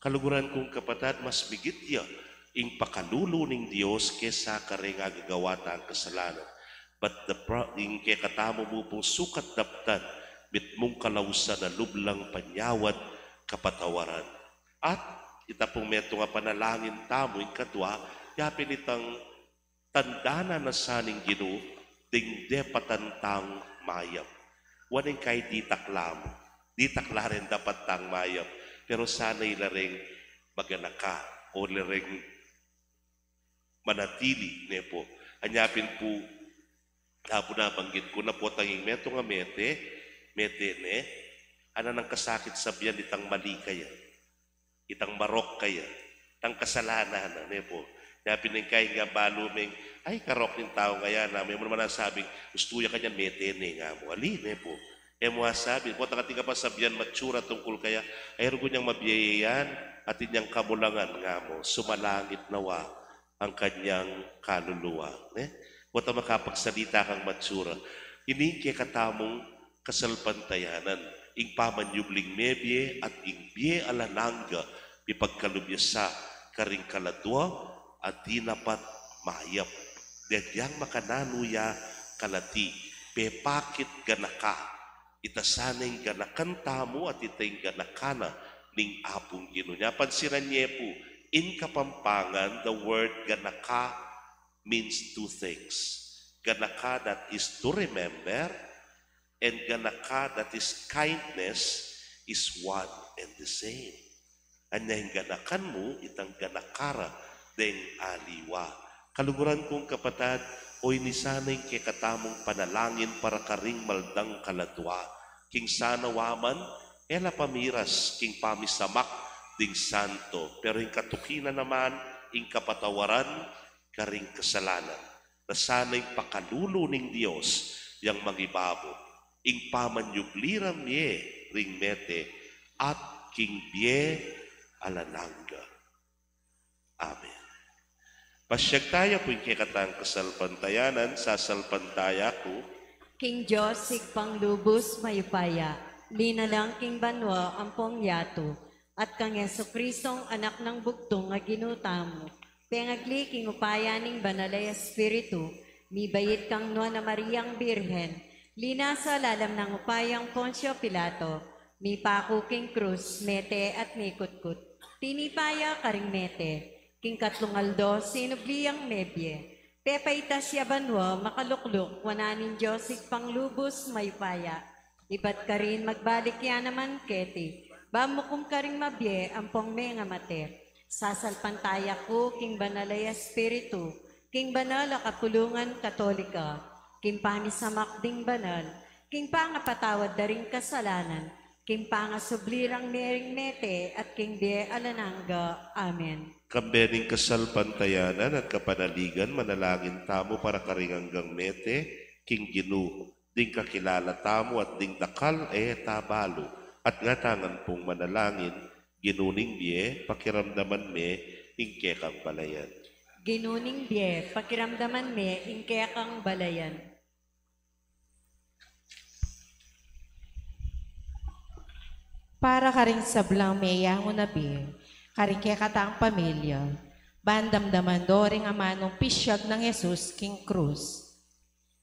Kaluguran kung kapatad, mas migit ya ing pakalulu ning Dios kesa karing agagawa tang kasalanan. But the pro-, ing kekatamu mu pung sukat daptan, mitmung kalausan a lub lang panyawad, kapatawaran. At ita pung metung a panalangin tamu, ing kadua, ya pin itang tandanan na sa ning Ginu ding depatan tang mayap. Wa ning kai ditakla mu, ditakla ring dapat tang mayap, pero sana ila ring maganaka o ila ring manatili, ne pu. Anya pin pu, apu, nabanggit ku na, potang ing metung a mete, mete ne, anan nang kasakit sabian itang mali kaya, itang marok kaya, itang kasalanan na, ne pu. Nya pin ing kaing balu meng, ay, karok ning tau ngaya, na me mu naman a sabing, ustu ya kanyan, mete ne, nga mu, ali, ne pu. E mu a sabi, potang atin kapasabian matsura tungkul kaya, ay, rugu nyang mabie yan, atin yang kamulangan, nga mu, sumalangit na wa ang kanyang kaluluwa, ne? Potang makapagsalita kang matsura. Ini ing kekatamung kasalpantayanan, ing pamanyubling mebie at ing bie alang angga, mipagkalub ya sa karing kaladua a dinapat mayap. Deng yang makananu ya kalati, pepakit ganaka. Ita sana ing ganakan tamu at ita ing ganaka na ning Apung Ginu. Nya pansinan ye pu, in Kapampangan, the word ganaka means two things. Ganaka, that is to remember, and ganaka, that is kindness, is one and the same. Anya ing ganakan mu, itang ganaka ra deng aliwa. Kaluguran kung kapatad, o ini sana ing kekatamung panalangin para karing maldang kaladua. King sana wa man, e la pamiras king pamisamak ding santo, pero ing katuki na naman, ing kapatawaran karing kasalanan. Na sana ing pakalulu ning Dios yang mangibabu, ing pamanyubli rang mie ring mete at king bie alang angga. Amen. Pasiag taya pu ing kekatang kasalpantayanan, sasalpantaya ku king Dios Ibpang lubus mayupaya, linalang king banua ampong yatu, at kang Jesucristong Anak nang bugtung a Ginu tamu, pengagli king upaya ning Banal a Espiritu, mibait kang Nuan a Mariang Birhen, linasa lalam nang upayang Poncio Pilato, mipaku king krus, mete at mikutkut. Tinipa ya karing mete, king katlung aldo sinubli yang mebie. Pepaitas ya banua, makalukluk wanan ning Dios Ibpang lubus mayupaya. Ibat karin magbalik ya naman keti, ba mukum karing mabie ampong mengamate. Sasalpantaya ku king Banal a Espiritu, king banal a kapulungan Katolika, king pamisamak ding banal, king pangapatawad da ring kasalanan, king pangasubli rang mie ring mete, at king bie alang angga. Amen. Kambe ning kasalpantayanan at kapanaligan, manalangin tamu para karing anggang mete king Ginu, ding kakilala tamu at ding dakal e tabalu, at ngatangan pung manalangin, Ginu ning bie, pakiramdaman me ing kekang balayan. Ginu ning bie, pakiramdaman me ing kekang balayan. Para karing sablang meyangu na bie, karing kekatang pamilya, ban damdaman do ring amanung pisyag nang Jesus king krus.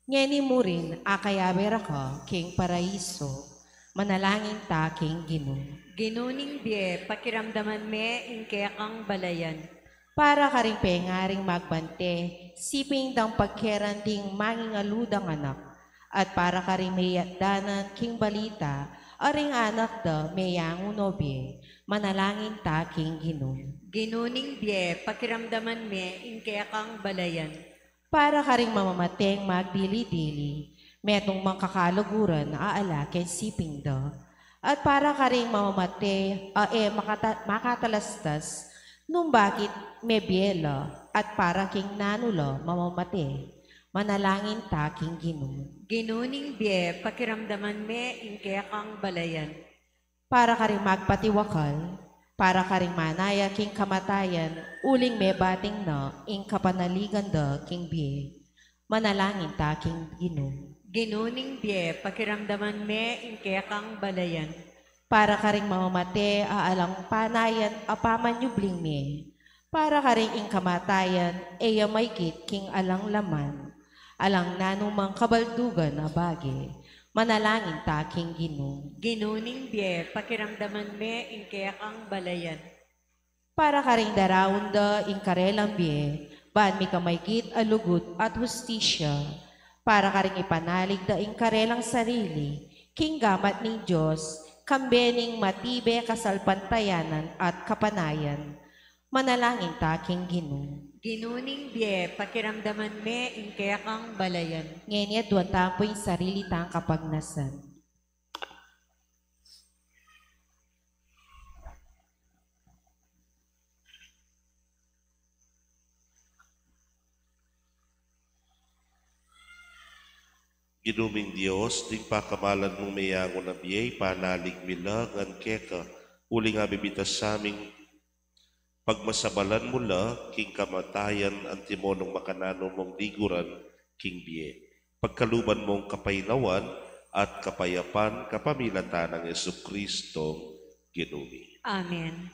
Ngeni murin, akayabe ra ka king paraiso, manalangin ta king Ginu. Ginu ning bie, pakiramdaman me ing kekang balayan. Para karing pengaring magbante, siping dang pagkeran ding mangingalu dang anak, at para karing meyatdanan king balita, a ring anak da meyangu no bie, manalangin ta king Ginu. Ginu ning bie, pakiramdaman me ing kekang balayan. Para karing mamamateng magdili-dili, metung mang kakaluguran a ala king siping da. At para karing mamamate a e makata-, makatalastas, nung bakit mebie la, at para king nanu la mamamate, manalangin ta king Ginu. Ginu ning bie, pakiramdaman me ing kekang balayan. Para karing magpatiwakal, para karing manaya king kamatayan, uling mebating na ing kapanaligan da king bie, manalangin ta king Ginu. Ginu ning bie, pakiramdaman me ing kekang balayan. Para karing mamamate a alang panayan a pamanyubling mie, para karing ing kamatayan e ya maikit king alang laman, alang nanumang kabaldugan a bage, manalangin ta king Ginu. Ginu ning bie, pakiramdaman me ing kekang balayan. Para karing daraun da ing karelang bie, ban mika maikit a lugud at hustisya, para karing ipanalig da ing karelang sarili king gamat ning Dios, kambe ning matibe kasalpantayanan at kapanayan, manalangin ta king Ginu. Ginu ning bie, pakiramdaman me ing kekang balayan. Ngeni aduan tamu pu ing sarili tang kapagnasan. Ginu ming Dios, ding pakamalan mung meyangu na bie, ipanalig mi la ngan keka, uling abibitas sa ming pagmasabalan mu la king kamatayan, antimo nung makananu mung liguran king bie. Pagkaluban mung kapaynawan at kapayapan kapamilatan nang Jesucristong Ginu mi. Amen.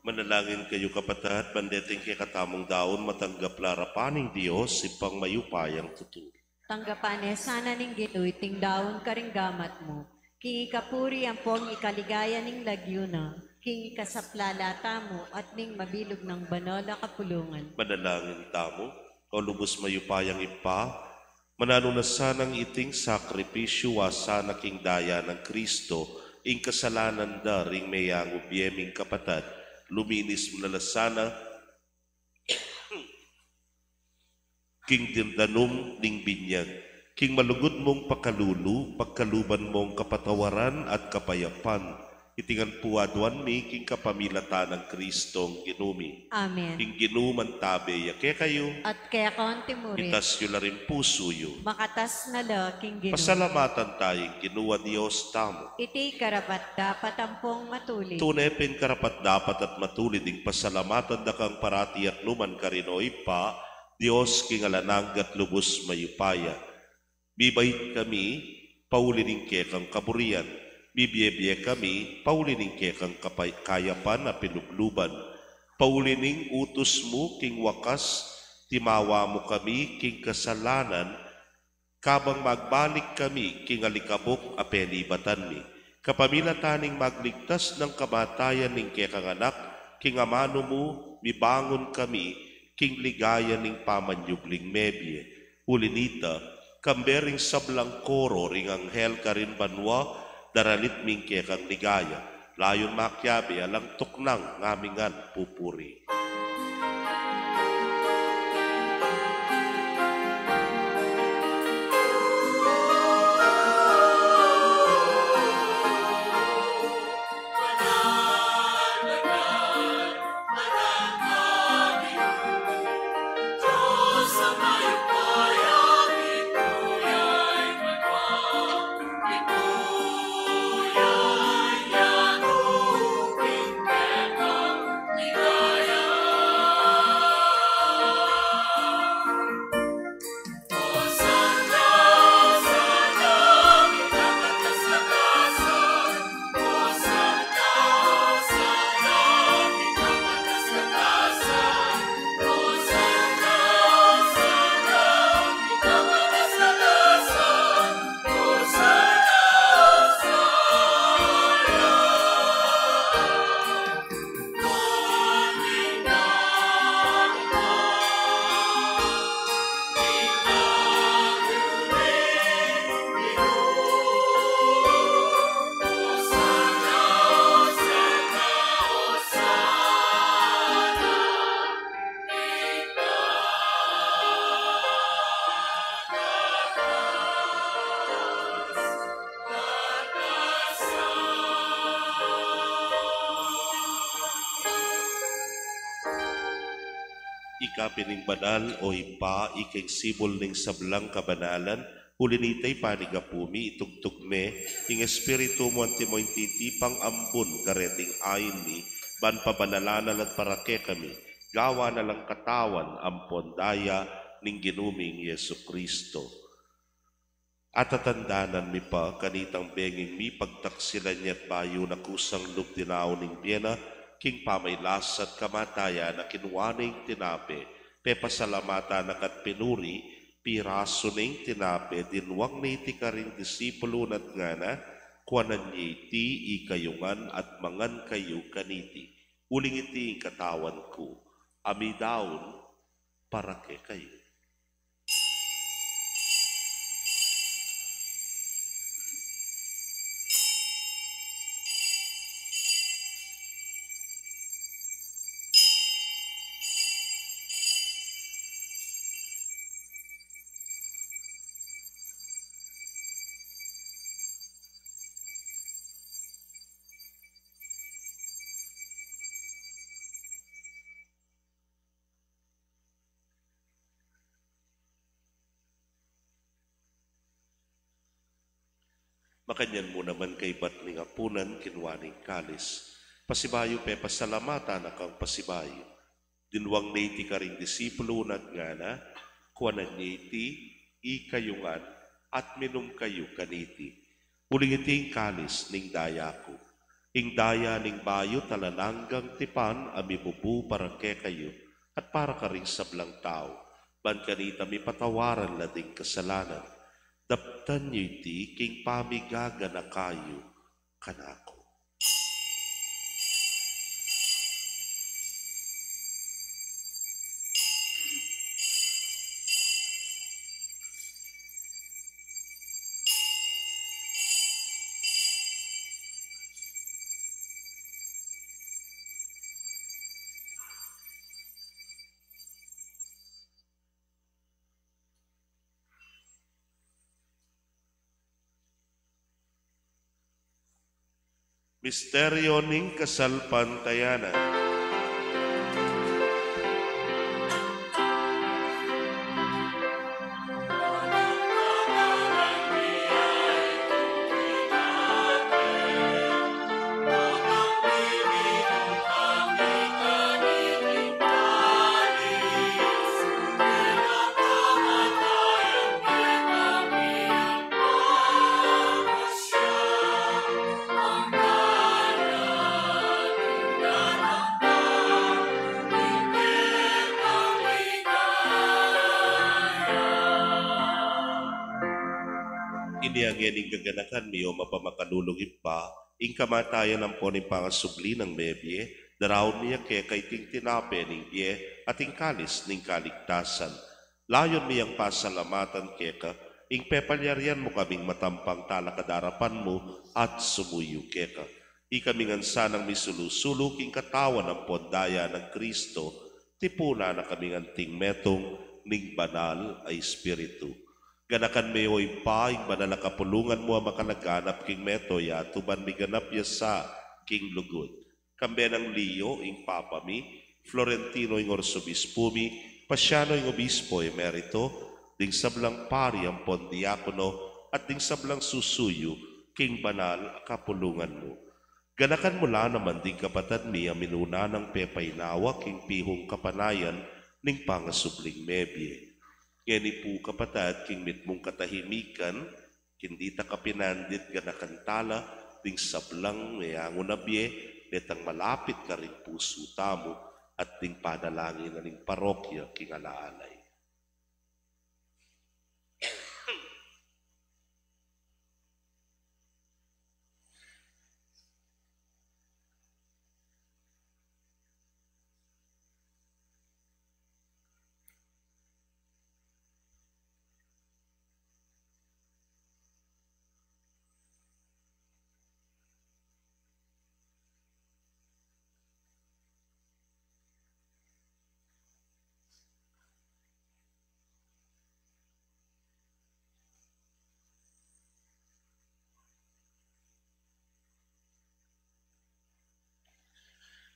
Manalangin kayu, kapatad, ban deting kekatamung daun matanggap la arapan ning Dios, Ibpang mayupayang tutu. Tanggapan ne sana ning Ginu iting daun karing gamat mu, king ikapuri ampong ikaligaya ning lagyu na, king ikasaplala tamu at ning mabilug nang banal a kapulungan. Manalangin tamu. O lubus mayupayang Ibpa, mananu na sanang iting sakripisyu a sana king daya nang Kristo ing kasalanan da ring meyangu bie ming kapatad, luminis mu na la sana king danum ning binyag, king malugud mung pakalulu, pagkaluban mung kapatawaran at kapayapan. Iti ngan pu aduan mi king kapamilatan nang Kristong Ginu mi. Amen. Ing Ginu mantabe ya kekayu. At keka antimurin. Itas yu la ring pusu yu. Makatas na la king Ginu. Pasalamatan taya ing Ginu a Dios tamu. Iti karapat-dapat ampong matulid. Tune pin karapat-dapat at matulid ing pasalamatan da kang parati at nukarin man, o Ibpa, Dios king alang angga at lubus mayupaya. Mibait kami pauli ning kekang kaburian. Mibiebie kami pauli ning kekang kapay-, kayapan a pilubluban. Pauli ning utus mu king wakas, timawa mu kami king kasalanan, kabang magbalik kami king alikabuk a penibatan mi. Kapamilatan ning magligtas nang kamatayan ning kekang Anak, king amanu mu, mibangun kami king ligaya ning pamanyubling mebie. Uli nita, kambe ring sablang koro ring anghel karin banua, daralit mi ing kekang ligaya. Layun makiabe alang tuknang, ngamingan pupuri. Ika pin ing banal, o Ibpa, ika ing sibul ning sablang kabanalan, uli nita ipanyawad mi, itugtug me ing Espiritu mu antimo ing titipang ambun kareting ain mi, ban pabanalan na la't para kekami, gawan na lang katawan ampon daya ning Ginu ming Jesucristo. Atatandanan mi pa kanitang benging mipagtaksilan ya't bayu na kusang lub dinaun ing bie na, king pamagkasakit at kamatayan na kinua ne ing tinape, pepasalamatan na ka't pinuri, pirasu ne ing tinape, dinwang ne iti karing disipulu na at ngana, kuanan ye iti ikayu ngan at mangan kayu kaniti. Uling iti ing katawan ku, a midaun para kekayu. Makanyan mu naman kaybat ning apunan, kinua ne ing kalis. Pasibayu pepasalamatan na kang pasibayu. Dinwang ne iti karing disipulu na at ngana, kuanan ye iti, ikayu ngan, at minum kayu kaniti. Uling iti ing kalis ning daya ku, ing daya ning bayu at alang anggang tipan a mibubu para kekayu at para karing sablang tau, ban kanita mipatawaran la ding kasalanan. Daptan yu iti king pamigaganaka yu kanaku. Misteryo ning kasalpantayanan. Inya ngeni ing gaganakan mi, o mapamakalulung Ibpa, ing kamatayan ampon ing pangasubli nang mebie, daraun mi ya keka iting tinape ning bie at ing kalis ning kaligtasan. Layun mi yang pasalamatan keka ing pepalyarian mu kaming matampang talakad king arapan mu at sumuyu keka. Ikami ngan sanang misulu-sulu king katawan ampon daya nang Kristo, tipunan na kami ngan anting metung ning Banal a Espiritu. Ganakan me, o Ibpa, ing banal a kapulungan mu a makalaganap king mabilug a yatu ban miganap ya sa king lugud. Kambe nang Leo ing Papa mi, Florentino ing Arsobispu mi, Pasiano ing Obispo Emerito, ding sablang pari ampon diakono, at ding sablang susuyu king banal a kapulungan mu. Ganakan mu la naman ding kapatad mi a minuna nang pepainawa king pihung kapanayan ning pangasubling mebie. Ngeni pu, kapatad, king mitmung katahimikan, king dita kapinandit, ganakan tala ding sablang meangun a bie, detang malapit karing pusu tamu, at ding panalangin na ning parokya king alaalay.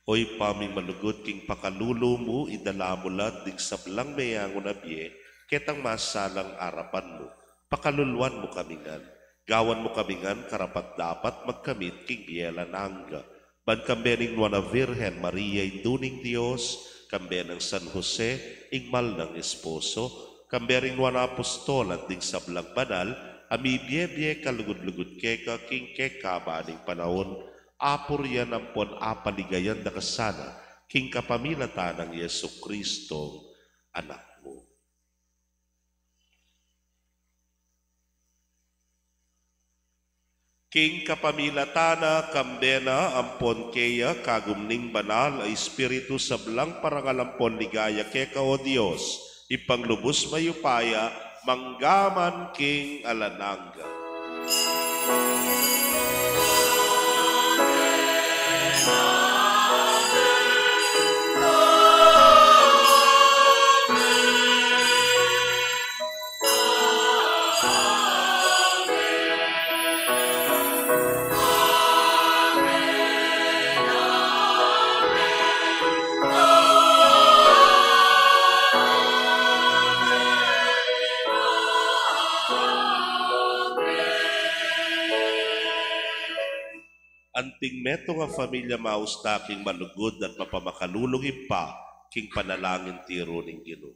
O Ibpa ming malugud, king pakalulu mu, idala mu la ding sablang meangun a bie ketang masalang arapan mu. Pakaluluan mu kami ngan. Gawan mu kami ngan karapat-dapat magkamit king bie alang angga. Ban kambe ning Nuan a Virgen Maria, Indu ning Dios, kambe nang San Jose, ing mal nang esposo, kambe ring nuan a apostol at ding sablang banal a mibie-bie kalugud-lugud keka king kekaban ning panaun, apurian ampon apaligayan da ka sana king kapamilatan nang Jesucristong Anak mu. King kapamilatan na, kambe na, ampon keya, kagum ning Banal a Espiritu, sablang parangal ampon ligaya keka, o Dios, Ibpang lubus mayupaya, mangga man king alang angga. Anting metung a familia, maus ta king malugud at mapamakalulung Ibpa, king panalangin tiru ning Ginu.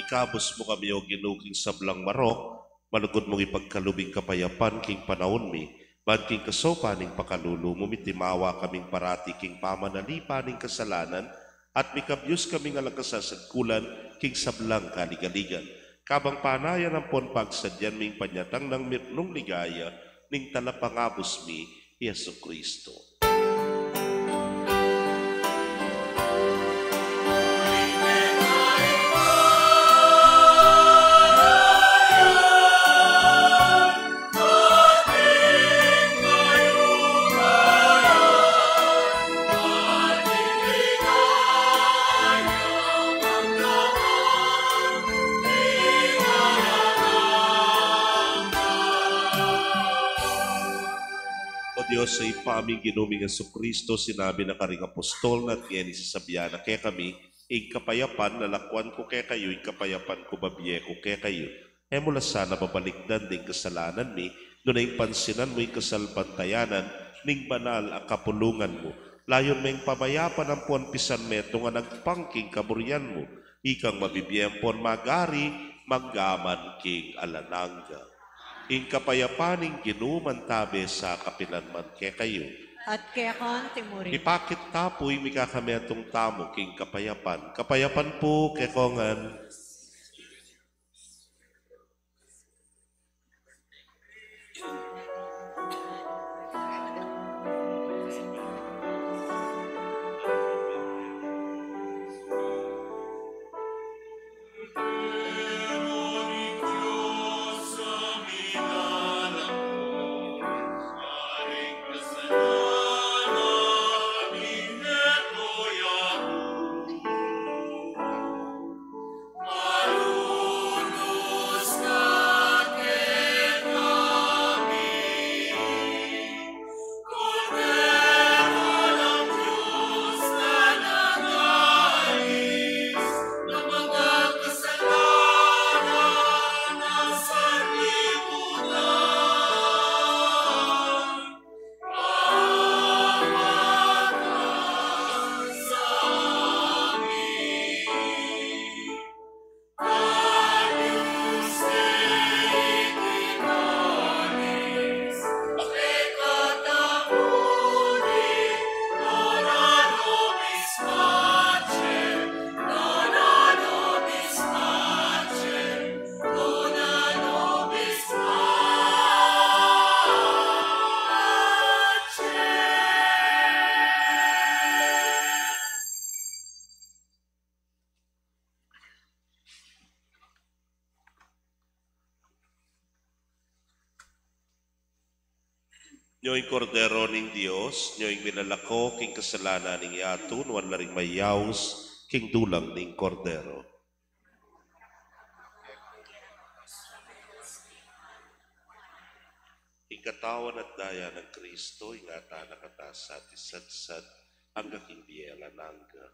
Ikabus mu kami, O Ginu, king sablang marok, malugud mung ipagkalub ing kapayapan king panaun mi, ban king kasaupan ning pakalulu mu, mitimawa kaming parati king pamanalipan ning kasalanan, at mikabyus kaming alang kasasadkulan king sablang kaligaligan. Kabang panayan ampon pagsadyan ming panyatang nang mirnung ligaya ning Talapangabus mi, Jesucristo. O Dios, a Ibpa ming Ginu ming Jesucristo, sinabi na karing apostol na, at ngeni sasabian na kekami, ing kapayapan lalakwan ku kekayu, ing kapayapan ku babie ku kekayu. E mu la sana babalikdan ding kasalanan mi, nune ing pansinan mu ing kasalpantayanan ning banal a kapulungan mu. Layun meng pamayapan ampon pisan metung a nagpang king kaburian mu, ikang mabibie ampon mag-ari manggaman king alang angga. Ing kapayapan ning Ginu mantabe sa kapilan man kekayu. At keka mu rin. Ipakit ta pu ing mikakametung tamu king kapayapan. Kapayapan pu kekongan. Nyo ing Kordero ning Dios, nyo ing milalako king kasalanan ning yatu, nuan la ring mayaus king dulang ning Kordero. Ing katawan at daya nang Kristo, ingatan na kata sa at isatsat angga king bie alang angga.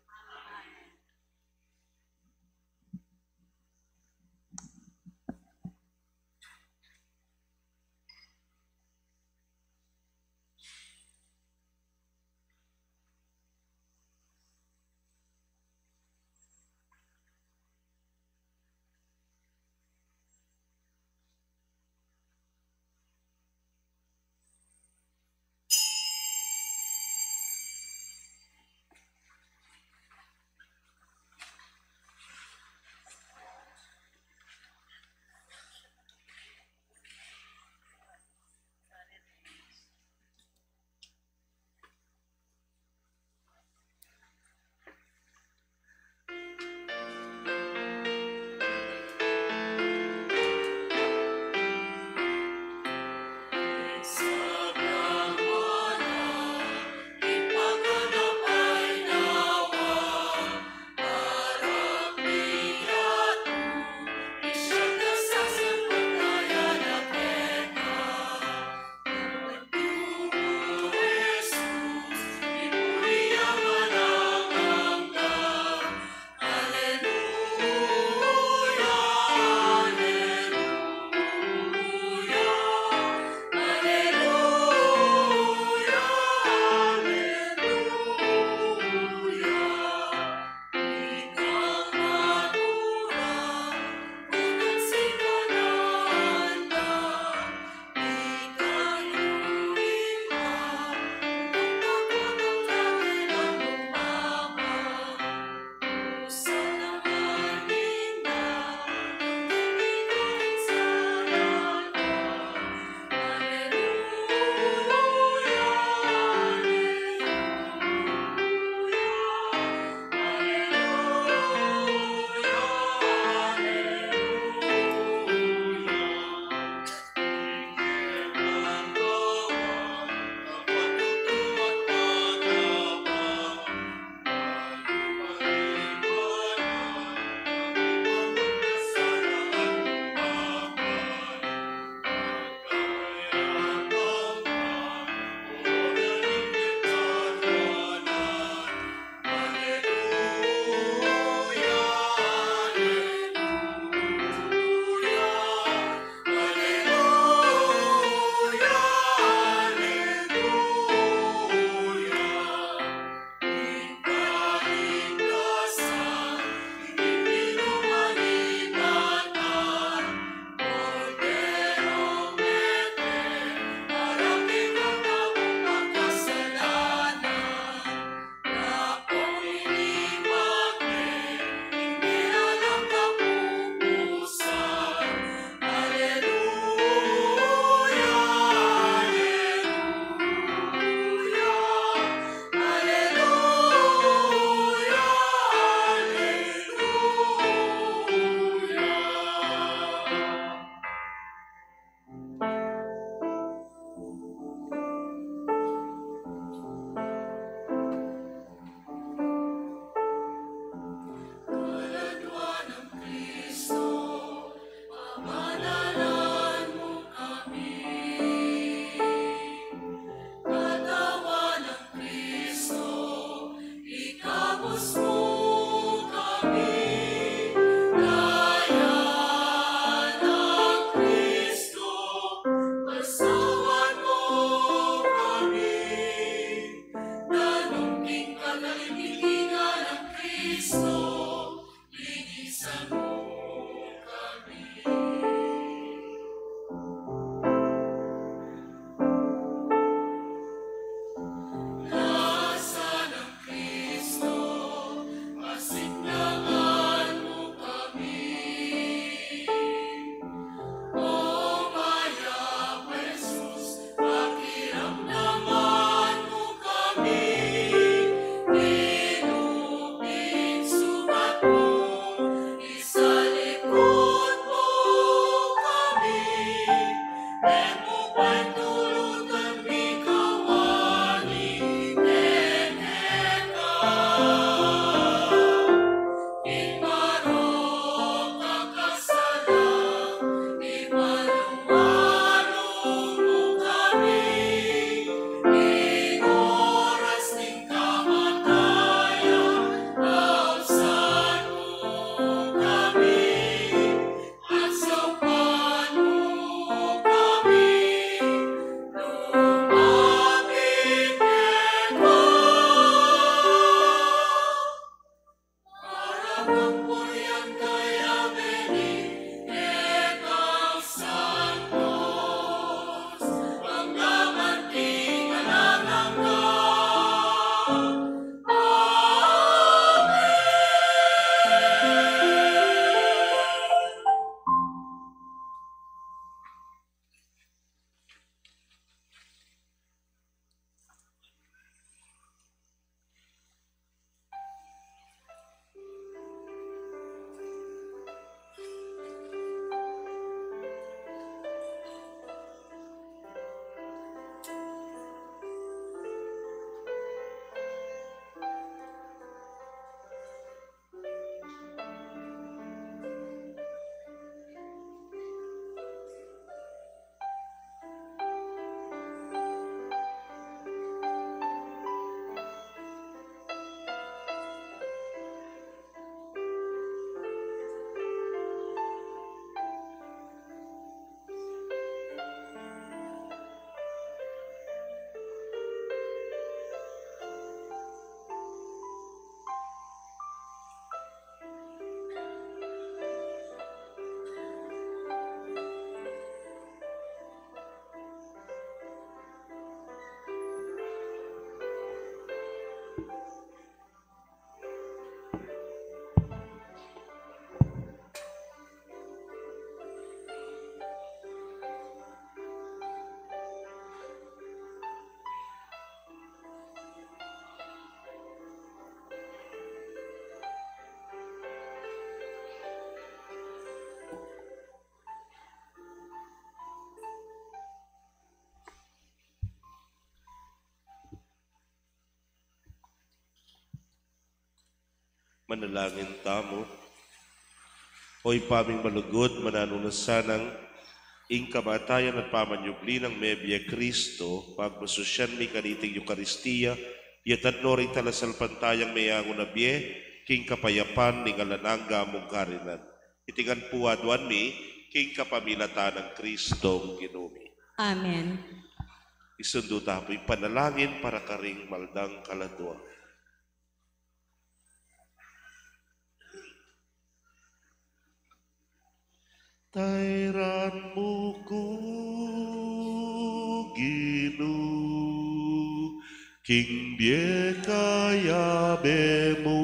Manalangin tamu. O Ibpa ming malugud, mananu na sanang ing kamatayan at pamanyubli nang mebie Kristo, pagmasusyan mi kaniting Eukaristia, yatad no ring talasalpantayang meyangu na bie king kapayapan ning alang angga mung karinan. Iti ngan pu aduan mi king kapamilatan nang Kristong Ginu mi. Amen. Isundu ta pu ing panalangin para karing maldang kaladua. Tairan mu ku, Ginu, king bie kayabe mu,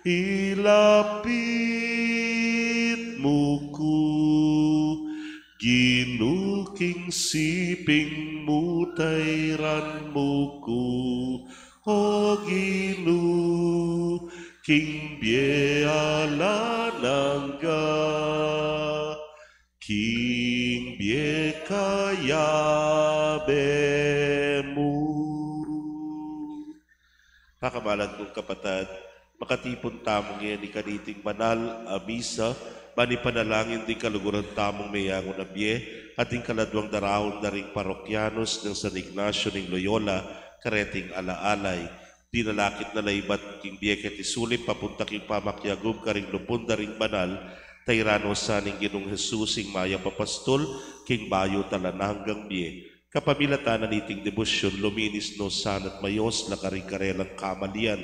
ilapit mu ku, Ginu, king siping mu, tairan mu ku, O Ginu, king bie alang angga, king bie kayabe mu. Pakamalan kung kapatad, makatipun tamu ngeni kaniting banal a misa, ban ipanalangin ding kaluguran tamung meyangu na bie, at ding kaladuang daraun da ring parokyanos nang San Ignacio ning Loyola, kareting alaalay. Dinalakit na la ibat king bie keti sulip papunta king pamakiagum karing lupun da ring banal, tairan no sa ning Ginung Jesus ing mayap a pastul, king bayu at alang anggang bie. Kapamilatan na niting debosyun, luminis no sa at mayos la karing karelang kamalian.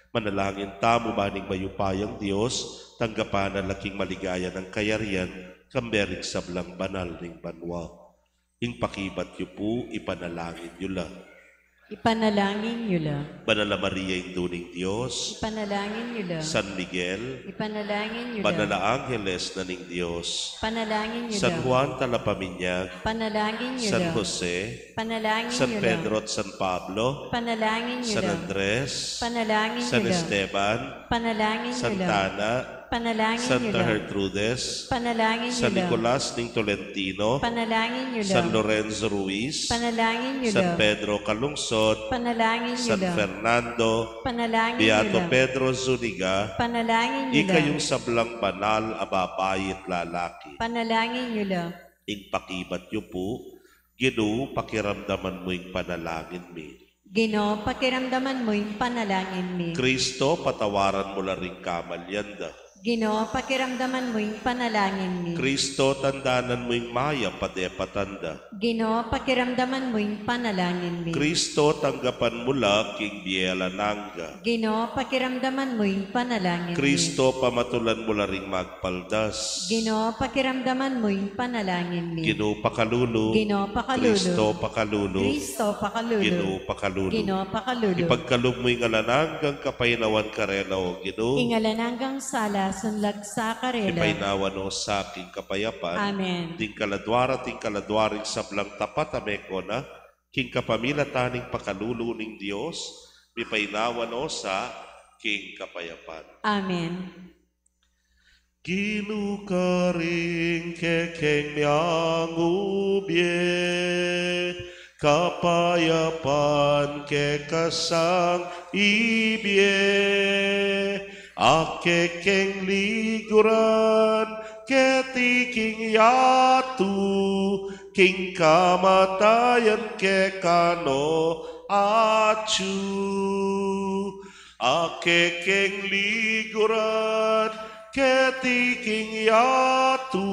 Manalangin tamu ban ing mayupayang Dios, tanggapan na la king maligaya nang kayarian, kambe ring sablang banal ning banua. Ing pakibat yu pu, ipanalangin yu la. Ipanalangin yu la. Banal a Maria, Indu ning Dios. Ipanalangin yu la. San Miguel. Ipanalangin yu la. Banal a Angeles na ning Dios. Panalangin yu la. San Juan Talapaminyag. Panalangin yu la. San Jose. Panalangin yu la. San Pedro at San Pablo. Panalangin yu la. San Andres. Panalangin yu la. San Esteban. Panalangin yu la. Santa Ana. Panalangin yu la. Santa Gertrudes. Panalangin yu la. San Nicolas ning Tolentino. Panalangin yu la. San Lorenzo Ruiz. Panalangin yu la. San Pedro Calungsod. Panalangin yu la. San Fernando. Panalangin yu la. Beato Pedro Zuniga. Panalangin yu la. Ikayung sablang banal a babai at lalaki. Panalangin yu la. Ing pakibat yu pu, Ginu, pakiramdaman mu ing panalangin mi. Ginu, pakiramdaman mu ing panalangin mi. Kristo, patawaran mu la ring kamalian da. Ginu, pakiramdaman mu ing panalangin mi. Kristo, tandanan mu ing mayap a depatan da. Ginu, pakiramdaman mu ing panalangin mi. Kristo, tanggapan mu la king bie alang angga. Ginu, pakiramdaman mu ing panalangin mi. Kristo, pamatulan mu la ring mag paldas. Ginu, pakiramdaman mu ing panalangin mi. Ginu, pakalulu. Ginu, pakalulu. Kristo, pakalulu. Kristo, pakalulu. Ginu, pakalulu. Ginu, pakalulu. Ipagkalub mu ing alang anggang kapaynawan karela, O Ginu. Ing alang anggang sala, sunlag sa karela. Ipaynawa no sa king kapayapan. Amen. Ding kaladua ra at ing kaladua ring sablang tapat a mekona, king kapamilatan ning pakalulu ning Dios, mipaynawa no sa king kapayapan. Amen. Ginu, karing kekeng meyangu bie, kapayapan keka sang ibie, a kekeng liguran keti king yatu, king kamatayan keka no atyu. A kekeng liguran keti king yatu,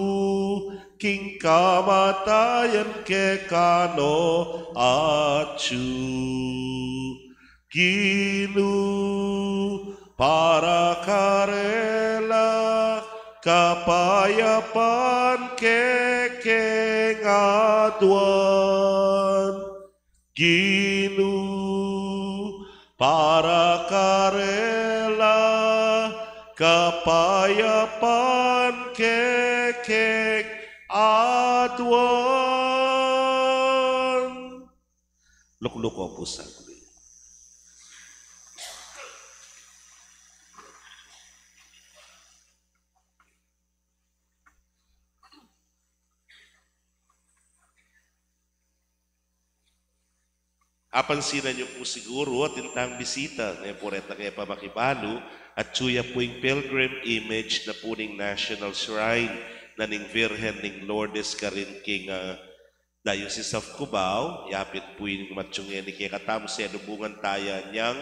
king kamatayan keka no atyu. Ginu, para karela, kapayapan kekeng aduan. Ginu, para karela, kapayapan kekeng aduan. Lukluku pu sa. Apansinan yu pu siguru atin tang bisita, ne pu, retang e pa makibalu, atyu ya pu ing pilgrim image na pu ning National Shrine na ning Virgen ning Lourdes karin king, ah, Diocese of Cubao. Yapin pu ing matyung ngeni kekatamu, selubungan taya nyang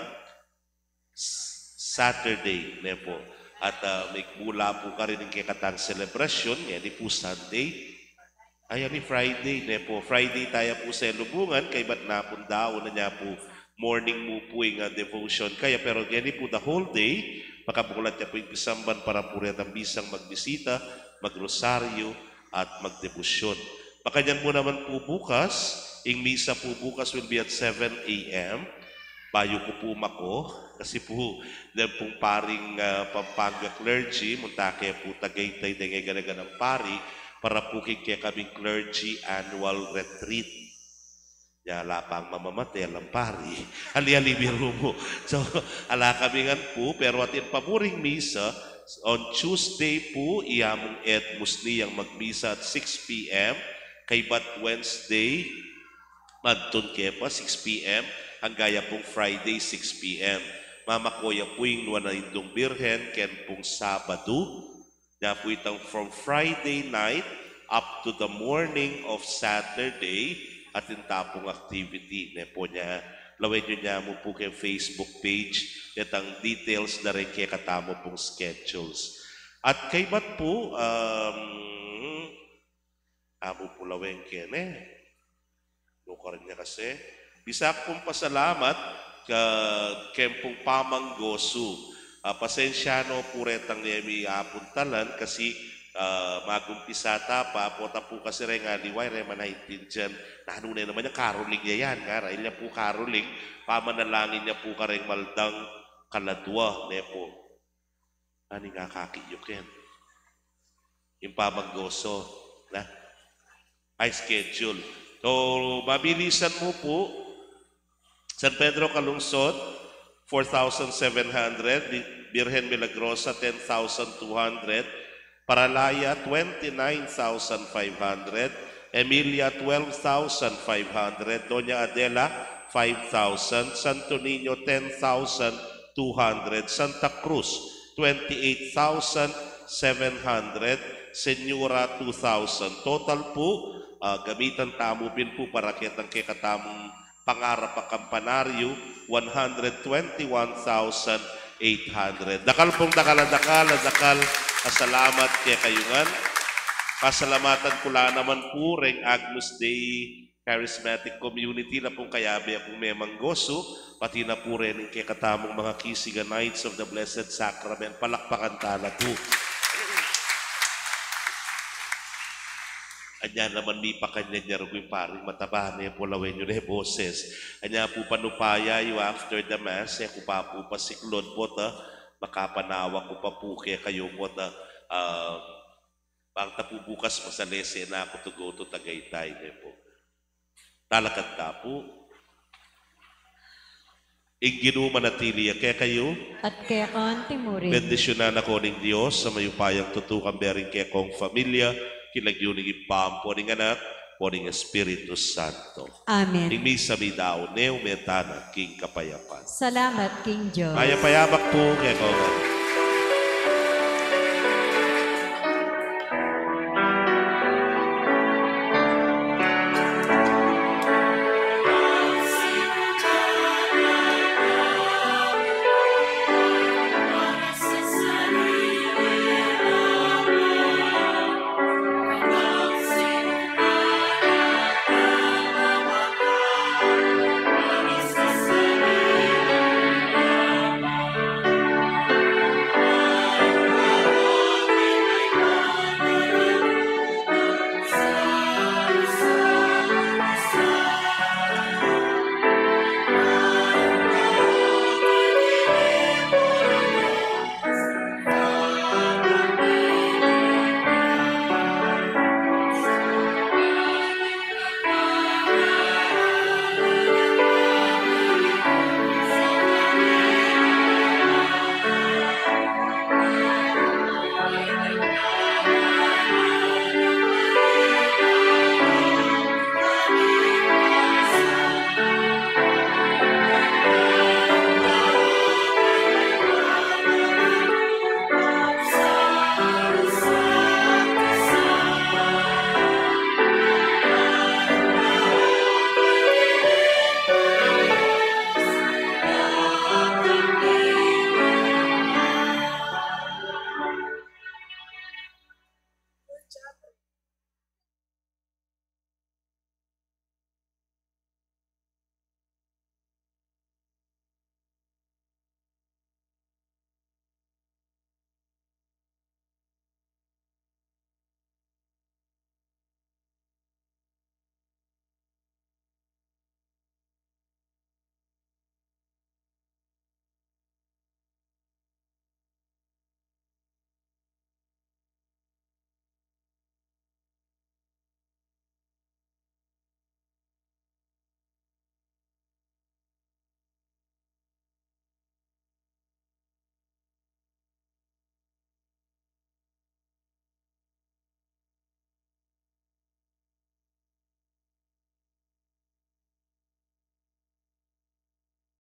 S-, Saturday, ne pu. At, ah, migmula pu karin ing kekatang selebrasyun, ngeni pu Sunday. Ay, ani Friday, ne pu. Friday taya pu selubungan, kaybat napun daun na nya pu. Morning mu pu ing, ah, devotion kaya, pero ngeni pu the whole day, makabulat ya pu ing pisamban para pu retang bisang magbisita, magrosaryu, at magdebosyon. Makanyan mu naman pu bukas, ing misa pu bukas will be at seven A M. Bayu ku pu mako, kasi pu, den pung paring, ah, Pampanga clergy, munta ke pu Tagaytay deng e gana-ganang pari, para pu king kekaming clergy annual retreat. Ya, ala pang mamamate, alang pari. Ali-ali biru mu. So, ala kami ngan pu, pero atin pa pu ring misa, on Tuesday pu, i Among Ed Musni yang magmisa at six P M, kaybat Wednesday, mantun ke pa, six P M, angga ya pung Friday, six P M. Mamako ya pu ing Nuan a Indung Birhen, ken pung Sabadu, nya pu itang from Friday night up to the morning of Saturday, atin ta pung activity, ne pu. Nya, lawen yu nya mu pu keng Facebook page, detang details da ring kekatamu pung schedules. At kaybat pu, um, amu pu lawen kene. Nukar nya kasi. Bisa ku pung pasalamat ka, keng pung pamanggosu. Ah, pasensya no pu retang e mi apuntalan kasi, ah, magumpisa ta pa, pota pu kasi reng aliwa, e re man aintindian. Nanu ne naman yang caroling ya yan, ngara ilya pu caroling, pamanalangin ya pu kareng maldang kaladwa, ne pu. Ani nga kaki yu ken. Ing pamanggosu, na? Ay, schedule. So, mabilisan mu pu, San Pedro Calungsod, four thousand seven hundred, Bi-, Birhen Milagrosa, ten thousand two hundred, Paralaya, twenty-nine thousand five hundred, Emilia, twelve thousand five hundred, Doña Adela, five thousand, Santo Niño, ten thousand two hundred, Santa Cruz, twenty-eight thousand seven hundred, Señora, two thousand. Total pu, ah, gamitan tamu pin pu para ketang kekatamung pangarap a kampanaryu, one hundred twenty-one thousand eight hundred. Dakal pung dakal a dakal a dakal a salamat kekayu ngan. Pasalamatan ku la naman pu reng Agnus Dei Charismatic Community, la pung kayabe kung memanggosu, pati na pu reng kekatamung mga Kisigan Knights of the Blessed Sacrament. Palakpakan ta la pu. Anya naman, mipakanyan ya rugu ing paring mataba, ne pu, lawen yu ne boses. Anya pu, panupaya yu after the mass, e ku pa pu pasiklud pota, makapanawa ku pa pu kekayu pota, ah, bang ta pu bukas masalese na ku to go to Tagaytay, ne pu. Talakad ta pu. Ing Ginu manatili ya kekayu. At keka antimurin. Bendisyunan na ko ning Dios a mayupayang tutu, kambe ring kekong familia, king lagyu ning Ibpa, ampo ning Anak, ampo ning Espiritu Santo. Amen. Ing misa mi daun ne, ume tana king kapayapan. Salamat king Dios. Mayap a yabak pu kekayu ngan.